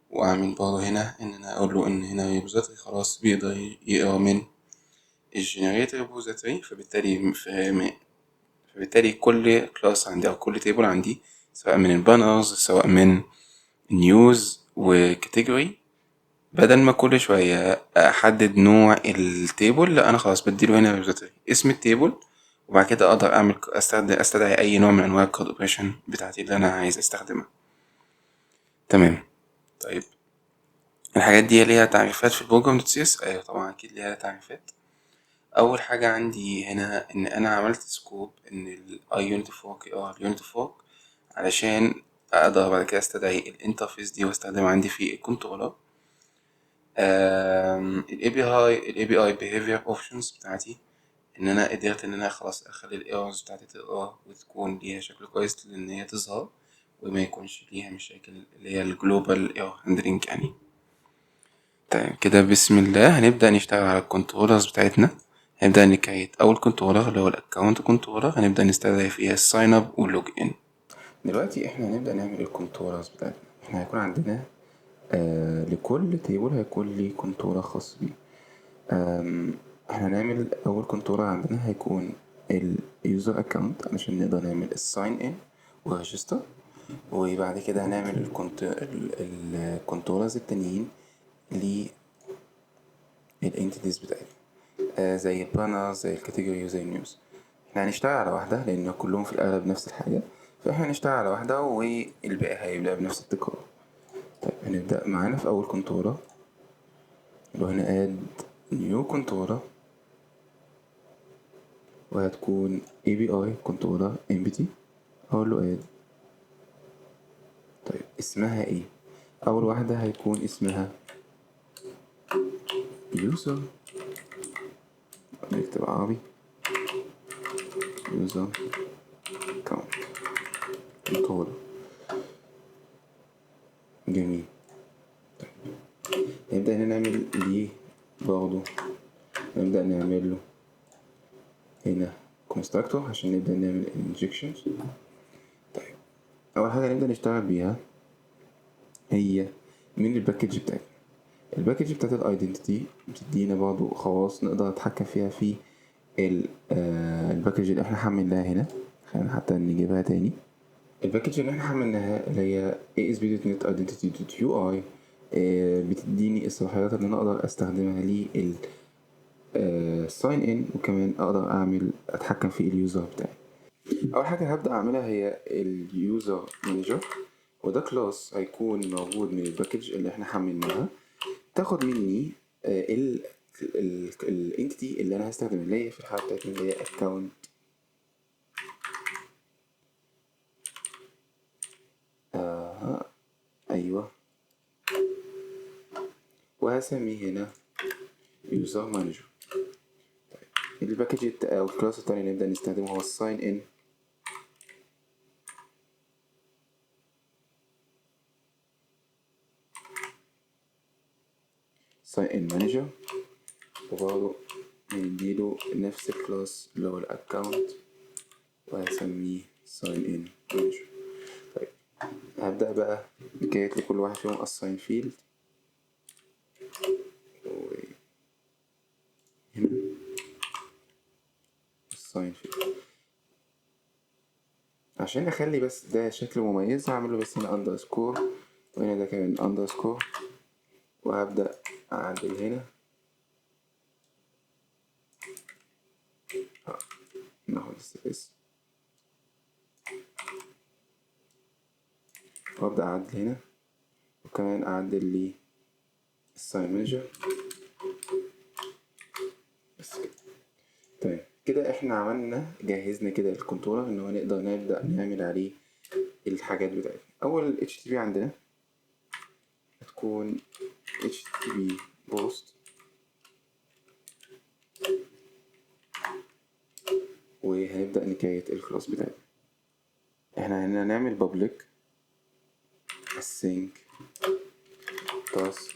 واعمل برضو هنا ان انا اقول له ان هنا repository خلاص بيقدر يقرا من ال generated repository. فبالتالي كل class عندي او كل table عندي، سواء من ال banners سواء من news و category، بدل ما كل شوية أحدد نوع ال table، لا، أنا خلاص بديله هنا repository اسم ال table، وبعد كده أقدر أعمل أستخدم أستدعي أي نوع من أنواع ال CRUD operation بتاعتي اللي أنا عايز أستخدمها. تمام. طيب، الحاجات دي ليها تعريفات في ال program dot CS؟ أيوة طبعا، أكيد ليها تعريفات. أول حاجة عندي هنا إن أنا عملت scope إن ال I unit of work ال unit of work علشان أقدر بعد كده أستدعي ال interface دي واستخدمها عندي في ال controller. ال API behavior options بتاعتي ان انا قدرت ان انا خلاص اخلي ال errors بتاعتي تقرا وتكون ليها شكل كويس لان هي تظهر وما يكونش ليها مشاكل، اللي هي ال global error handling يعني. طيب، كده بسم الله هنبدأ نشتغل على ال controllers بتاعتنا. هنبدأ ن create أول controller اللي هو ال account controller، هنبدأ نستدعي فيها ال sign up وال log in. دلوقتي احنا هنبدأ نعمل ال controllers بتاعتنا. احنا هيكون عندنا لكل table هيكون ليه controller خاص بيه. احنا هنعمل أول controller عندنا هيكون ال user account علشان نقدر نعمل ال sign in و register، وبعد كده هنعمل ال controllers التانيين لل entities بتاعتنا زي ال banner، زي ال category، وزي ال news. احنا هنشتغل على واحدة لأن كلهم في الأغلب نفس الحاجة، فاحنا هنشتغل على واحدة والباقي هيبدأ بنفس التكرار. طيب، هنبدأ معانا في أول controller اللي هو هنا add new controller، وهتكون API controller empty، أقول له add. طيب، اسمها ايه؟ أول واحدة هيكون اسمها user، نكتب عربي، user account controller. جميل. طيب، نبدأ هنا نعمل ليه برضه، نبدأ نعمل له هنا constructor عشان نبدأ نعمل injections. طيب، أول حاجة نبدأ نشتغل بيها هي من ال package بتاعتنا. ال package بتاعت ال identity بتدينا برضه خواص نقدر نتحكم فيها في ال package اللي احنا حملناها هنا. خلينا حتى نجيبها تاني. ال package اللي احنا حملناها اللي هي ASP.NET Identity.UI بتديني الصلاحيات اللي انا اقدر استخدمها لل sign in، وكمان اقدر اعمل اتحكم في ال user بتاعي. اول حاجة هبدا اعملها هي ال user manager، وده class هيكون موجود من ال package اللي احنا حملناها. تاخد مني ال entity اللي انا هستخدمها، اللي هي في الحالة بتاعتنا اللي هي account. ايوه، وهسميه هنا user manager. طيب ال package او ال class التاني اللي نبدا نستخدمه هو ال sign in. sign in manager، وبرضه هنديله نفس ال class اللي هو ال account، وهسميه sign in manager. طيب هبدأ بقى create لكل واحد فيهم assign field، هنا assign field عشان اخلي بس ده شكل مميز. هعمله بس هنا underscore، وهنا ده كمان underscore، وهبدأ اعدل هنا، ناخد space، وابدأ اعدل هنا، وكمان اعدل لي ال sign manager بس كده. تمام كده احنا عملنا جهزنا كده ال controller ان هو نقدر نبدأ نعمل عليه الحاجات بتاعتنا. اول HTTP عندنا هتكون HTTP post، وهنبدأ ن create ال class بتاعتنا. احنا هنا هنعمل public async task،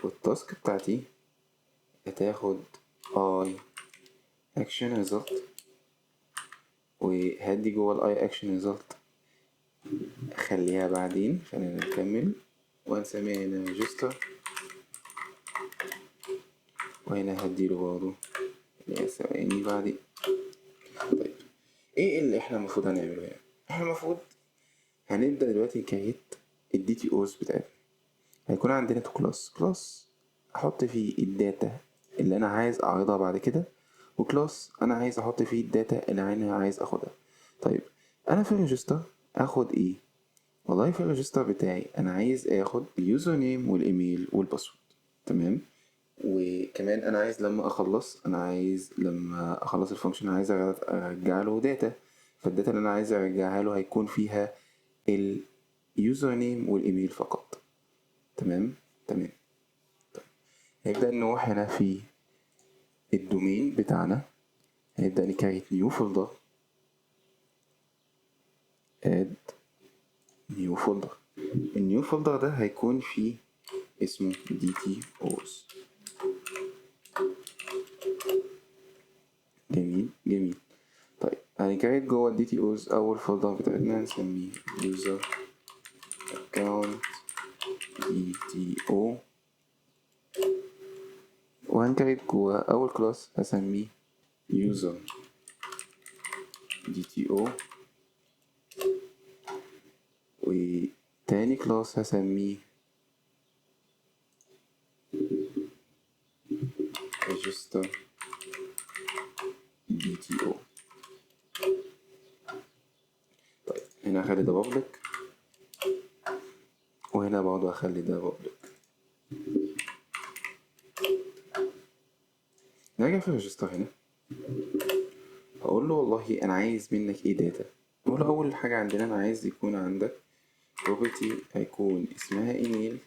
وال task بتاعتي هتاخد i action result، وهدي جوه ال i action result خليها بعدين، خلينا نكمل، وهنسميها هنا register، وهنا هديله برضه ثواني بعدين. طيب ايه اللي احنا المفروض هنعمله هنا؟ احنا المفروض هنبدأ دلوقتي ن create ال DTOs بتاعتنا. هيكون عندنا two class، class احط فيه ال data اللي انا عايز اعرضها بعد كده، و class انا عايز احط فيه ال data اللي انا عايز اخدها. طيب انا في ال register اخد ايه؟ والله في ال register بتاعي انا عايز اخد ال username وال email وال password، تمام. وكمان انا عايز لما اخلص، انا عايز لما اخلص ال function عايز ارجع له data، فال data اللي انا عايز ارجعها له هيكون فيها ال username وال email فقط، تمام تمام. طيب هنبدأ نروح هنا في ال domain بتاعنا، هنبدأ ن create new folder، add new folder. ال new folder ده هيكون فيه اسمه DTOs. جميل جميل. طيب هن create جوه ال DTOs اول folder بتاعتنا هنسميه user account DTO، وهن create جوه اول class هسميه user DTO، وتاني class هسميه register DTO. طيب هنا هخلي ده public، وهنا برضه هخلي ده public. نرجع في register هنا، هقول له والله انا عايز منك ايه data. نقول له اول حاجة عندنا انا عايز يكون عندك property هيكون اسمها ايميل،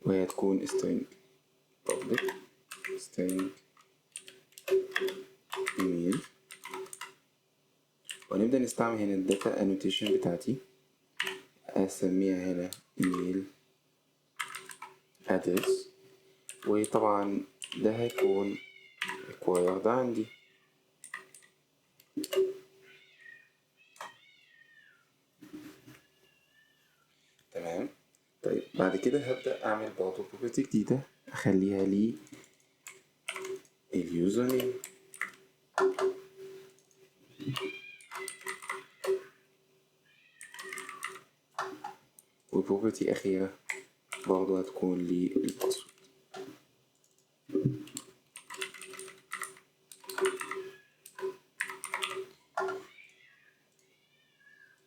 وهي تكون string public string email، ونبدأ نستعمل هنا ال data annotation بتاعتي، اسميها هنا email address، وطبعا ده هيكون required عندي. تمام. طيب بعد كده هبدأ أعمل برضه property جديدة أخليها لي ال username. و property أخيرة برضه هتكون لل password.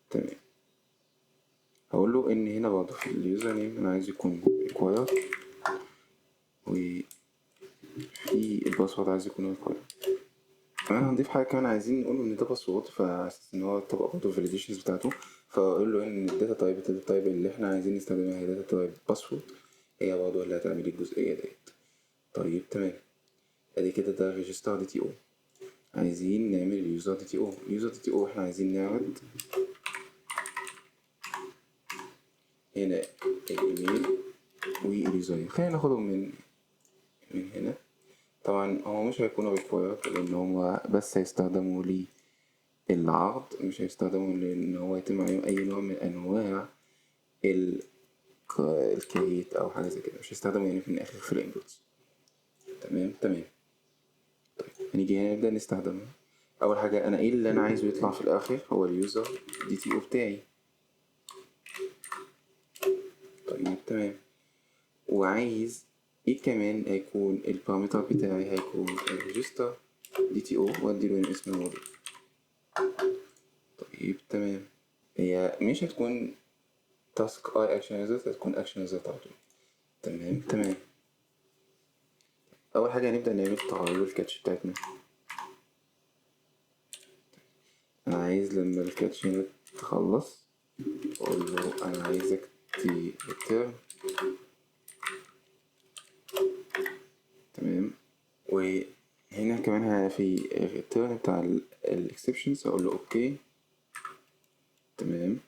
تمام. هقول له ان هنا برضه في ال username انا عايز يكون required، وفي ال password عايز يكون required. كمان هنضيف حاجة كمان، عايزين نقول ان ده password، فاساس ان هو طبق برضه ال validations بتاعته، فاقول له ان ال data type اللي احنا عايزين نستخدمها هي data type password، هي برضه اللي هتعمل الجزئية ديت. طيب تمام، ادي كده ده register DTO. عايزين نعمل ال user DTO. ال user DTO احنا عايزين نعرض هنا الايميل وال user، خلينا ناخدهم من هنا. طبعا هو مش هيكونوا required لان هو بس هيستخدموا للعرض، مش هيستخدموا لان هو يتم عليهم اي نوع من انواع ال create او حاجه زي كده، مش هيستخدموا يعني في الاخر في ال inputs. تمام تمام. طيب هنيجي هنا نبدا نستخدمها. اول حاجه انا ايه اللي انا عايزه يطلع في الاخر هو ال user DTO بتاعي. طيب تمام. وعايز ايه كمان؟ هيكون ال parameter بتاعي هيكون register DTO، وادي له اسم الموديل. طيب تمام. هي مش هتكون task IActionResult، هتكون action result على طول. تمام تمام. اول حاجه هنبدا نعمل تغير ال catch بتاعتنا. انا عايز لما ال catch هنا تخلص اقول له انا عايزك return. تمام. وهنا كمان في return بتاع ال exceptions هقول له okay. تمام.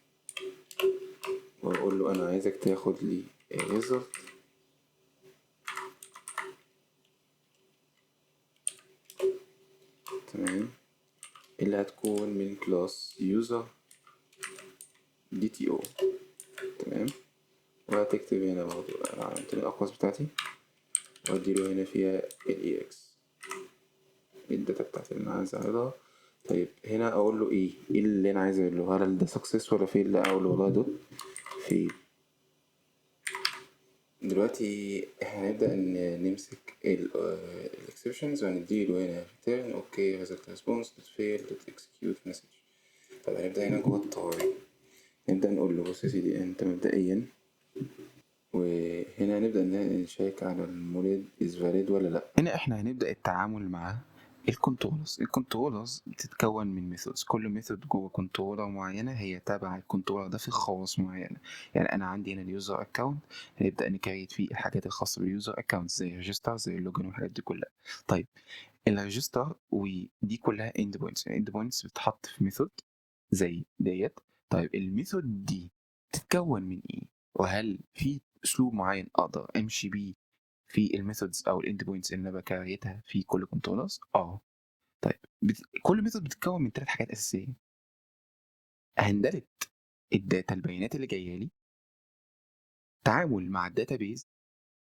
واقول له انا عايزك تاخد لي result. تمام. اللي هتكون من class user DTO. تمام. وهتكتب هنا برضو علامة الأقواس بتاعتي، وأديله هنا فيها ال EX ال data بتاعتي اللي أنا عايز أعرضها. طيب هنا أقول له إيه؟ إيه اللي أنا عايز أقول له؟ هل ده success ولا fail؟ لا، أقول له والله dot fail. دلوقتي إحنا هنبدأ نمسك ال exceptions وهنديله هنا return okay result response dot fail dot execute message. طب هنبدأ هنا جوه ال try، نبدأ نقول له بص يا سيدي أنت مبدئيا، وهنا هنبدأ نشيك على ال model is valid ولا لأ. هنا احنا هنبدأ التعامل مع ال controllers. ال controllers بتتكون من methods، كل method جوه controller معينة هي تابعة ال controller ده في خواص معينة. يعني أنا عندي هنا ال user account، هنبدأ ن create فيه الحاجات الخاصة بال user account زي ال register زي ال login والحاجات دي كلها. طيب ال register ودي كلها endpoints، ال endpoints بتتحط في method زي ديت. طيب ال method دي بتتكون من ايه؟ وهل في اسلوب معين اقدر امشي بيه في ال methods او ال endpoints اللي انا ب create ها في كل controllers؟ طيب كل method بتتكون من 3 حاجات اساسيه: handle ال data، البيانات اللي جايه لي، تعامل مع ال database،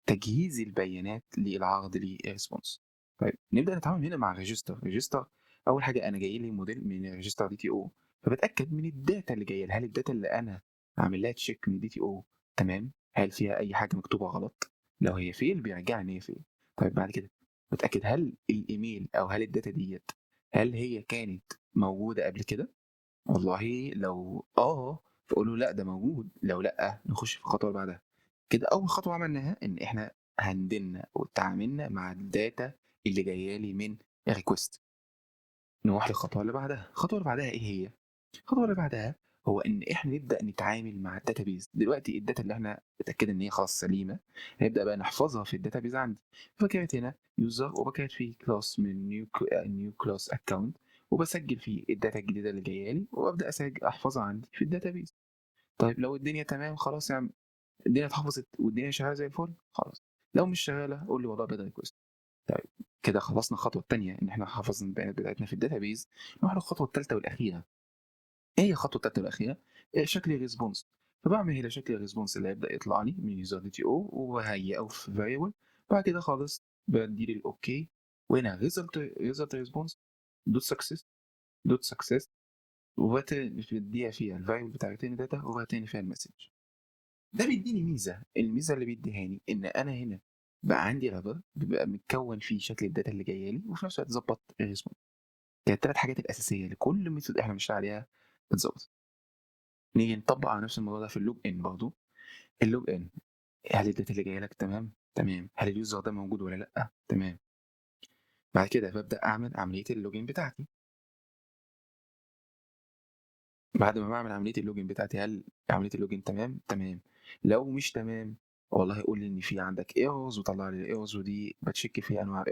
تجهيز البيانات للعرض لل response. طيب نبدا نتعامل هنا مع register. register اول حاجه انا جاي لي موديل من register DTO، فبتاكد من ال data اللي جايه لي، هل ال data اللي انا عامل لها check من DTO تمام؟ هل فيها اي حاجه مكتوبه غلط؟ لو هي fail بيرجع ان هي fail. طيب بعد كده بتاكد هل الايميل او هل ال data ديت هل هي كانت موجوده قبل كده؟ والله لو فقولوا لا ده موجود، لو لا نخش في الخطوه اللي بعدها. كده اول خطوه عملناها ان احنا handle نا وتعاملنا مع ال data اللي جايه لي من request. نروح للخطوه اللي بعدها. الخطوه اللي بعدها ايه هي؟ الخطوه اللي بعدها هو ان احنا نبدا نتعامل مع ال database. دلوقتي ال data اللي احنا اتاكدنا ان هي خلاص سليمه، هنبدا بقى نحفظها في ال database عندي. ف create هنا user وب create فيه class من new class account، وبسجل فيه ال data الجديده اللي جايه لي، وابدا احفظها عندي في ال database. طيب لو الدنيا تمام خلاص يا عم، الدنيا اتحفظت والدنيا شغاله زي الفل خلاص. لو مش شغاله قول لي والله bad request. طيب كده خلصنا الخطوه الثانيه ان احنا حفظنا البيانات بتاعتنا في ال database. نروح للخطوه الثالثه والاخيره. ايه هي الخطوه الثالثه والاخيره؟ شكل ال response. فبعمل هنا شكل ال response اللي هيبدا يطلع لي من user DTO، وبهيئه في variable. بعد كده خالص بدي ال okay. وهنا result response dot success dot success، وبديها فيها ال variable بتاع return data وب return فيها ال message. ده بيديني ميزه، الميزة اللي بيديهاني ان انا هنا بقى عندي wrapper بيبقى متكون فيه شكل ال data اللي جاية لي، وفي نفس الوقت ظبط ال response. الثلاث حاجات الاساسية لكل method احنا بنشتغل عليها اتظبطت. نيجي نطبق على نفس الموضوع ده في ال login برضه. ال login، هل ال data اللي جاية لك تمام؟ تمام. هل ال user ده موجود ولا لا؟ تمام. بعد كده ببدا اعمل عملية ال login بتاعتي. بعد ما بعمل عملية ال login بتاعتي، هل عملية ال login تمام؟ تمام. لو مش تمام، والله قول لي ان في عندك errors وطلع لي ال errors، ودي ب check فيها انواع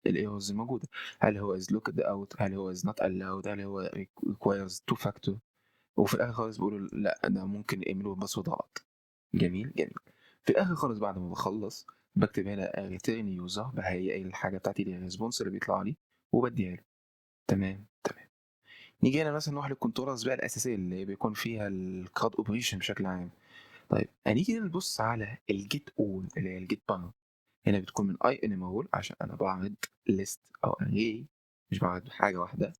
ال errors الموجوده، هل هو is locked out، هل هو is not allowed، هل هو requires two factor، وفي الاخر خالص بيقولوا لا ده ممكن ايميل وال password غلط. جميل جميل. في الاخر خالص بعد ما بخلص بكتب هنا return user، بهيئ الحاجة بتاعتي لل response اللي بيطلع لي وبديها له. تمام تمام. نيجي هنا مثلا نروح لل controllers بقى الاساسية اللي بيكون فيها ال CRUD operation بشكل عام. طيب، هنيجي نبص على ال get all اللي هي ال get banner. هنا بتكون من IEnumerable عشان انا بعرض list او array، مش بعرض حاجة واحده،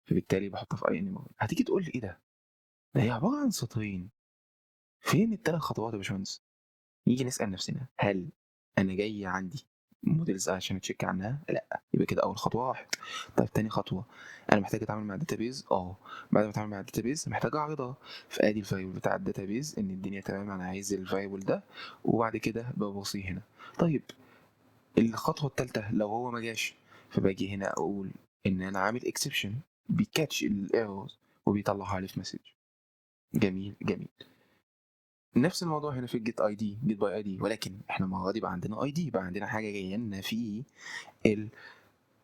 فبالتالي بحطها في IEnumerable. هتيجي تقول لي ايه ده؟ ده هي عبارة عن سطرين، فين الثلاث خطوات يا باشمهندس؟ نيجي نسال نفسنا، هل انا جاي عندي models عشان ا check عنها؟ لا، يبقى كده اول خطوة واحد. طيب، تاني خطوه، انا محتاج اتعامل مع ال database. بعد ما اتعامل مع ال database محتاج اعرضها، فادي ال variable بتاع ال database ان الدنيا تمام، انا عايز ال variable ده، وبعد كده ببصيه هنا. طيب، الخطوة الثالثه، لو هو ما جاش، فباجي هنا اقول ان انا عامل exception بي catch ال errors وبيطلعها لي في message. جميل جميل. نفس الموضوع هنا في ال get ID، get by ID، ولكن احنا المرة دي بقى عندنا ID، بقى عندنا حاجة جاية لنا في ال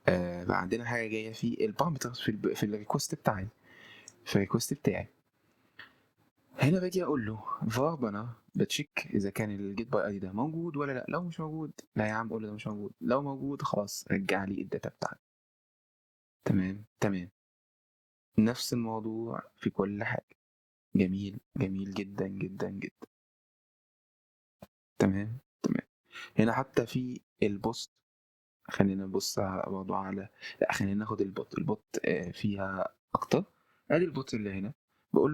آه بقى عندنا حاجة جاية في ال parameters في ال request بتاعي. في ال request بتاعي هنا باجي اقول له var banner، ب check اذا كان ال get by ID ده موجود ولا لا. لو مش موجود، لا يا عم قول له ده مش موجود. لو موجود، خلاص رجع لي ال data بتاعتي. تمام تمام. نفس الموضوع في كل حاجه. جميل جميل جدا جدا جدا. تمام تمام. هنا حتى في ال post، خلينا نبص برضه على، لا، خلينا ناخد ال put. ال put فيها اكتر. ادي ال put اللي هنا، بقول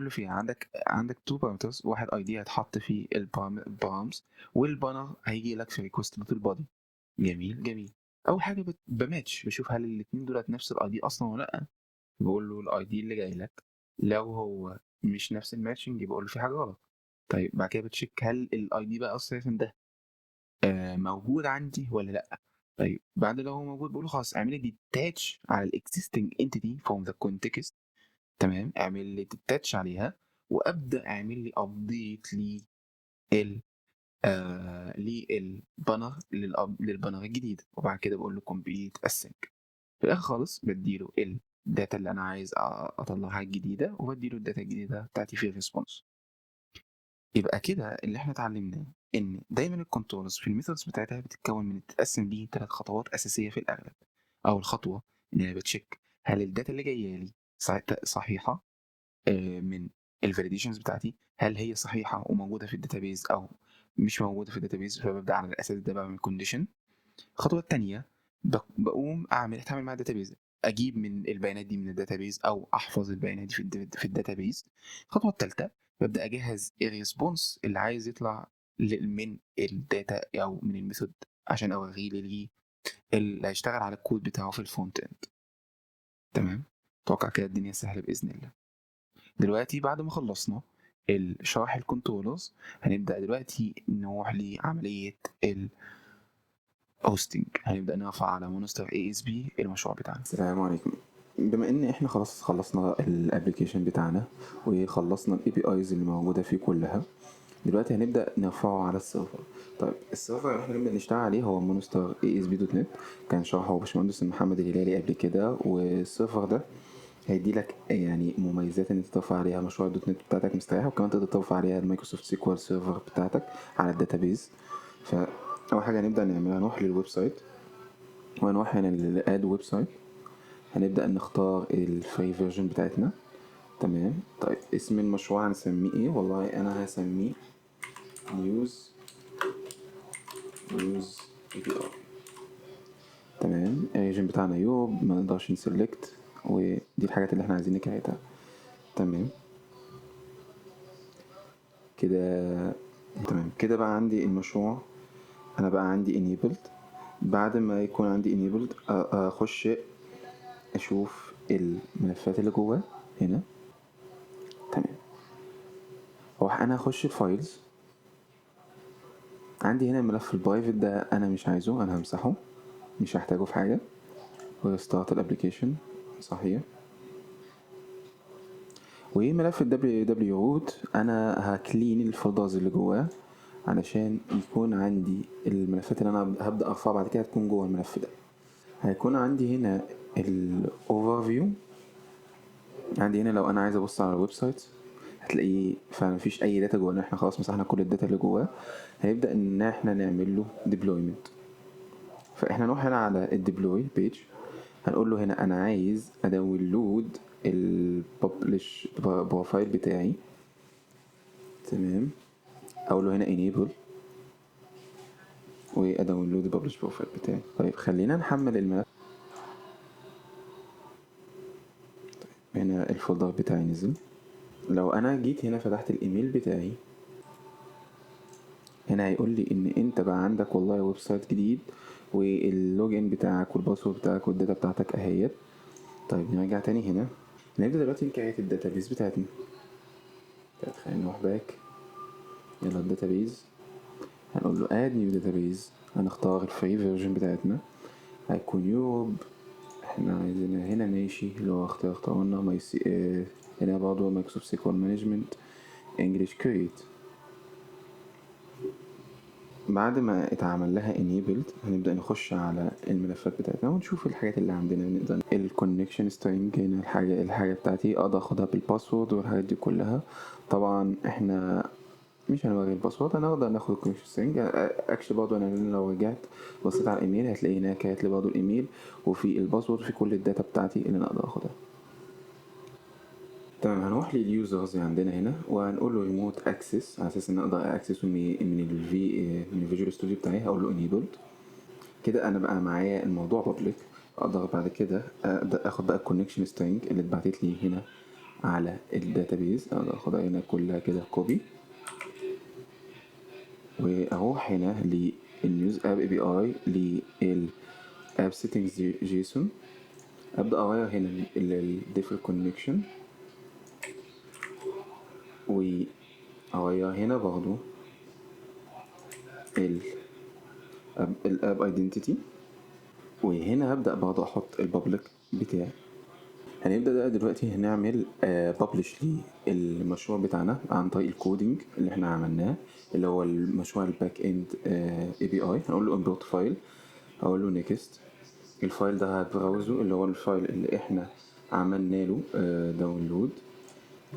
له فيها عندك two parameters، واحد ID هيتحط في ال params، وال banner هيجي لك في request dot ال body. جميل جميل. اول حاجة بماتش، بشوف هل الاثنين دولت نفس ال ID اصلا ولا لا. بقول له ال ID اللي جاي لك لو هو مش نفس ال matching يبقى اقول له في حاجة غلط. طيب، بعد كده بت check هل ال ID بقى اصلا ده موجود عندي ولا لا. طيب، بعد لو هو موجود بقول له خلاص اعمل لي detach على ال existing entity from the context. تمام، اعمل لي detach عليها وابدا اعمل لي update لل لل banner لل banner الجديد، وبعد كده بقول له complete async. في الاخر خالص بديله ال data اللي انا عايز اطلعها الجديده، وبديله ال data الجديدة بتاعتي في ال response. يبقى كده اللي احنا اتعلمناه ان دايما ال controllers في ال methods بتاعتها بتتكون من تتقسم ليه ثلاث خطوات اساسية في الاغلب. اول خطوة ان انا ب check هل ال data اللي جاية لي صحيحه من ال validations بتاعتي، هل هي صحيحه وموجودة في ال database او مش موجودة في ال database، فببدا على الاساس ده بعمل condition. الخطوة الثانية بقوم اعمل اتعامل مع ال database، اجيب من البيانات دي من ال database او احفظ البيانات دي في ال database. الخطوة الثالثة ببدا اجهز ال response اللي عايز يطلع من ال data او من ال method عشان اوريه ليه اللي هيشتغل على الكود بتاعه في ال front end. تمام، اتوقع كده الدنيا سهلة باذن الله. دلوقتي بعد ما خلصنا الشرح ال controllers، هنبدا دلوقتي نروح لعملية ال hosting، هنبدا نرفع على Monster ASP المشروع بتاعنا. السلام عليكم. بما ان احنا خلاص خلصنا ال application بتاعنا وخلصنا ال APIs اللي موجودة فيه كلها، دلوقتي هنبدا نرفعه على ال server. طيب، ال server اللي احنا نبدا نشتغل عليه هو Monster ASP.NET، كان شرحه باشمهندس محمد الهلالي قبل كده. وال server ده هيدي لك يعني مميزات ان انت ترفع عليها مشروع ال .NET بتاعتك مستريح، وكمان تقدر ترفع عليها ال Microsoft SQL Server بتاعتك على ال database. فاول حاجة هنبدا نعملها نروح لل website، وهنروح هنا لل add website، هنبدا نختار ال free version بتاعتنا. تمام. طيب، اسم المشروع هنسميه ايه؟ والله انا هسميه news API. تمام، ال region بتاعنا Europe، ما نقدرش ن select، ودي الحاجات اللي احنا عايزين ن create ها. تمام كده. تمام كده بقى عندي المشروع، انا بقى عندي enabled. بعد ما يكون عندي enabled اخش اشوف الملفات اللي جوه هنا. تمام، هو انا اخش ال files، عندي هنا ملف ال private ده انا مش عايزه، انا همسحه، مش هحتاجه في حاجة. و start ال application صحيح. وملف ال wwwroot انا ه clean ال folders اللي جواه علشان يكون عندي الملفات اللي انا هبدأ ارفعها بعد كده تكون جوه الملف ده. هيكون عندي هنا ال overview، عندي هنا لو انا عايز ابص على ال website هتلاقيه فمفيش اي data جوه، احنا خلاص مسحنا كل ال data اللي جواه. هنبدأ ان احنا نعمل له deployment، فاحنا نروح هنا على ال deploy page، هنقول له هنا انا عايز ا download ال publish profile بتاعي. تمام، اقول له هنا enable وا download ال publish profile بتاعي. طيب خلينا نحمل الملف. طيب هنا ال folder بتاعي نزل. لو انا جيت هنا فتحت الايميل بتاعي هنا هيقول لي ان انت بقى عندك والله website جديد، وال login بتاعك وال password بتاعك وال data بتاعتك اهيت. طيب نرجع تاني هنا، نبدأ دلوقتي ن create ال database بتاعتنا. طيب خلينا نروح back، يلا ال database، هنقول له add new database، هنختار ال free version بتاعتنا، هيكون Europe، احنا عايزينها هنا ماشي، اللي هو اختيار اختارنا my سي، هنا برضه Microsoft SQL management English create. بعد ما اتعمل لها enabled هنبدأ نخش على الملفات بتاعتنا ونشوف الحاجات اللي عندنا. نقدر ال connection string هنا الحاجة بتاعتي اقدر اخدها بال password والحاجات دي كلها. طبعا احنا مش هنوري ال password، انا اقدر ناخد ال connection string actually. برضه انا لو رجعت بصيت على الايميل هتلاقي هناك هتلاقي برضه الايميل وفي ال password وفي كل ال data بتاعتي اللي انا اقدر اخدها. تمام، هنروح لل users اللي عندنا هنا وهنقول له remote access على اساس ان اقدر access ه من ال Visual Studio بتاعي. هقول له enabled. كده انا بقى معايا الموضوع public، اقدر بعد كده ابدا اخد بقى ال connection string اللي اتبعتت لي هنا على ال database، اقدر اخدها هنا كلها كده copy، واروح هنا لل news app API لل app settings JSON، ابدا اغير هنا ال default connection، واغير هنا برضو ال app identity، وهنا هبدا برضو احط ال public بتاعي. هنبدا بقى دلوقتي هنعمل publish للمشروع بتاعنا عن طريق ال coding اللي احنا عملناه اللي هو المشروع ال backend API. هنقول له import file، هقول له next. ال file ده ه browse ه اللي هو ال file اللي احنا عملنا له download،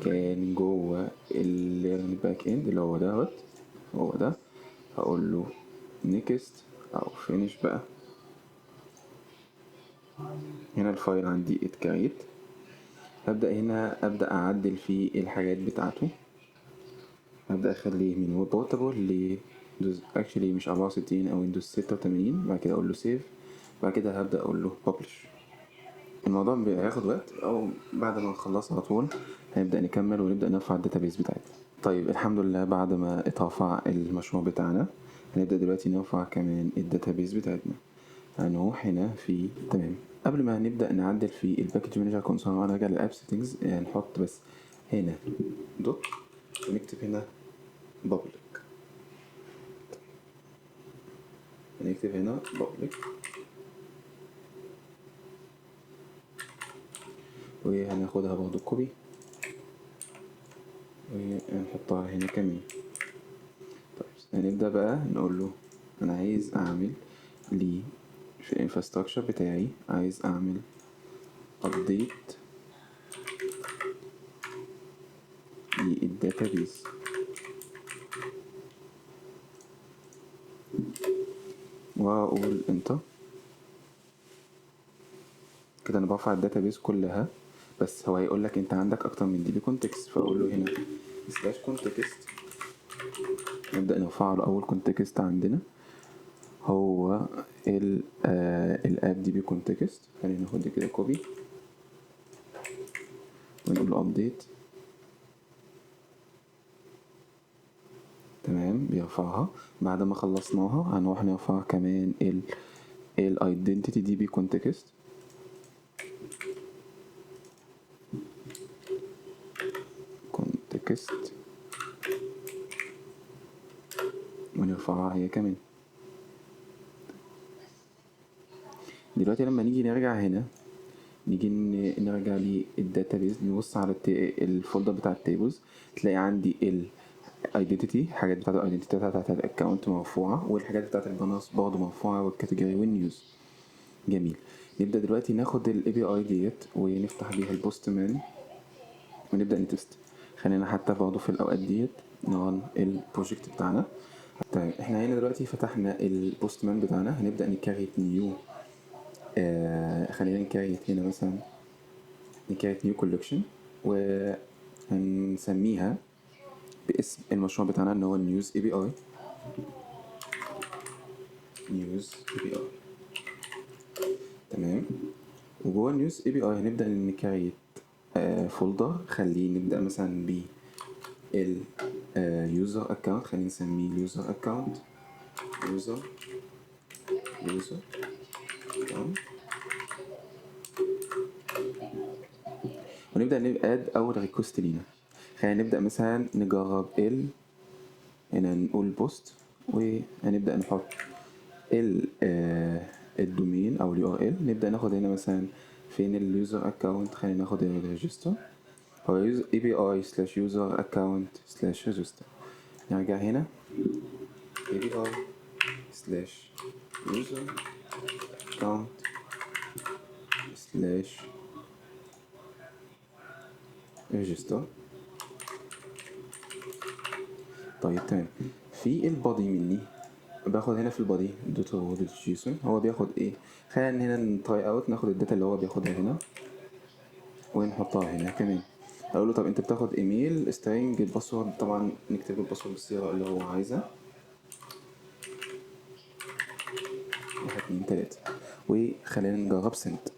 كان جوه ال backend اللي هو دوت، هو ده. هقول له next او finish بقى. هنا ال file عندي ات create. هبدأ هنا أبدأ أعدل في الحاجات بتاعته، هبدأ أخليه من web portable ل Windows actually مش 64 أو Windows 86. بعد كده أقول له save، بعد كده هبدأ أقول له publish. الموضوع بياخد وقت، أو بعد ما نخلص على طول هنبدأ نكمل ونبدأ نرفع ال database بتاعتنا. طيب الحمد لله بعد ما اترفع المشروع بتاعنا هنبدأ دلوقتي نرفع كمان ال database بتاعتنا. هنروح هنا في تمام. قبل ما نبدأ نعدل في ال package manager console هنرجع لل app settings، نحط بس هنا dot ونكتب هنا public، نكتب هنا public، وهناخدها برضو copy ونحطها هنا كمان. طيب هنبدأ بقى نقول له أنا عايز أعمل لي في ال infrastructure بتاعي، عايز أعمل update لل database. وأقول enter. كده أنا برفع ال database كلها، بس هو هيقول لك أنت عندك أكتر من DB context، فأقول له هنا slash context. نبدأ نرفعه لأول context عندنا هو ال ال app DB context. خلينا ناخد دي كده copy ونقول له update. تمام، بيرفعها. بعد ما خلصناها هنروح نرفع كمان ال identity DB context. context ونرفعها هي كمان. دلوقتي لما نيجي نرجع هنا، نيجي نرجع لل database، نبص على ال folder بتاع ال tables، تلاقي عندي ال identity، حاجات بتاعت ال identity بتاعت ال account مرفوعة، والحاجات بتاعت ال banners برضه مرفوعة، وال category وال news. جميل. نبدأ دلوقتي ناخد ال API ديت ونفتح بيها ال Postman ونبدأ ن test. خلينا حتى برضه في الأوقات ديت ن run ال project بتاعنا. طيب احنا هنا دلوقتي فتحنا ال Postman بتاعنا، هنبدأ ن create new. خلينا ن create هنا مثلا، ن create new collection وهنسميها باسم المشروع بتاعنا اللي هو news API. news API. تمام. وجوه ال news API هنبدأ ن create folder. خليه نبدأ مثلا ب ال user account، خلينا نسميه ال user account، user user account، ونبدأ ن add أول request لينا. خلينا نبدأ مثلا نجرب هنا نقول post، وهنبدأ نحط ال domain أو ال URL. نبدأ ناخد هنا مثلا فين ال user account، خلينا ناخد ال register، هو API slash user account slash register. نرجع هنا API slash user account slash register. طيب تمام. في ال body مني باخد هنا في ال body dot dot JSON، هو بياخد ايه؟ خلينا هنا ن try out، ناخد ال data اللي هو بياخدها هنا ونحطها هنا كمان. اقول له طب انت بتاخد email string ال password، طبعا نكتب ال password بالصيغه اللي هو عايزها، 1 2 3، وخلينا نجرب send.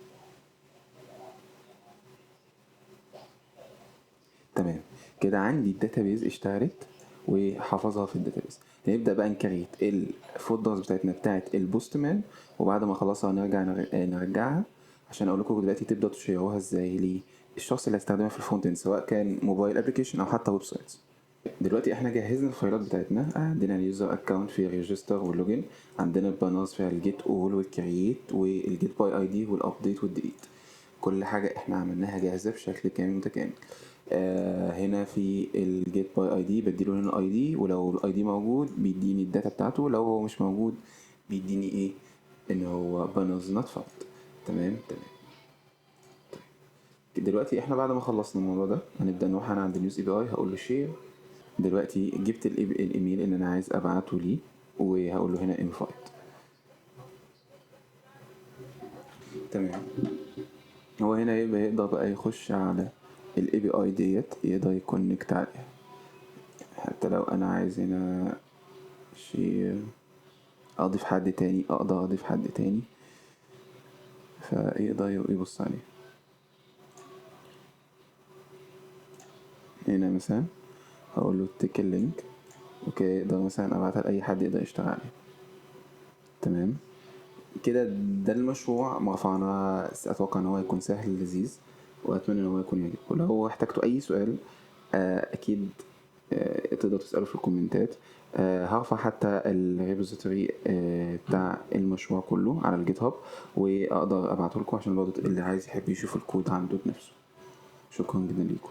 تمام كده عندي ال database اشتغلت وحفظها في ال database. نبدا بقى ن create ال folders بتاعتنا بتاعت ال Postman، وبعد ما اخلصها نرجع نرجعها عشان اقول لكم دلوقتي تبداوا تشيروها ازاي للشخص اللي هيستخدمها في ال front end، سواء كان mobile application او حتى websites. دلوقتي احنا جهزنا الفايلات بتاعتنا، عندنا ال user account في register وال login، عندنا ال banners فيها ال get all وال create وال get by ID وال update وال delete. كل حاجه احنا عملناها جاهزه بشكل كامل متكامل. هنا في ال get by ID بديله هنا ال ID، ولو ال ID موجود بيديني ال data بتاعته، لو هو مش موجود بيديني ايه؟ ان هو banners not found. تمام تمام. طيب دلوقتي احنا بعد ما خلصنا الموضوع ده هنبدا نروح انا عند ال news API، هقول له share. دلوقتي جبت الايميل اللي انا عايز ابعته ليه، وهقول له هنا invite. تمام. هو هنا يبقى يقدر بقى يخش على ال API ديت، يقدر ي connect عليها. حتى لو انا عايز هنا share اضيف حد تاني، اقدر اضيف حد تاني فيقدر يبص عليه. هنا مثلا هقول له take ال link، okay، يقدر مثلا ابعتها لاي حد يقدر يشتغل عليه. تمام كده. ده المشروع رفعناه، اتوقع ان هو يكون سهل لذيذ، واتمنى ان هو يكون يعجبكم. لو احتجتوا اي سؤال اكيد تقدروا تسالوا في الكومنتات. هرفع حتى ال repository بتاع المشروع كله على ال GitHub، واقدر ابعته لكم عشان برضه اللي عايز يحب يشوف الكود عنده بنفسه. شكرا جدا ليكم.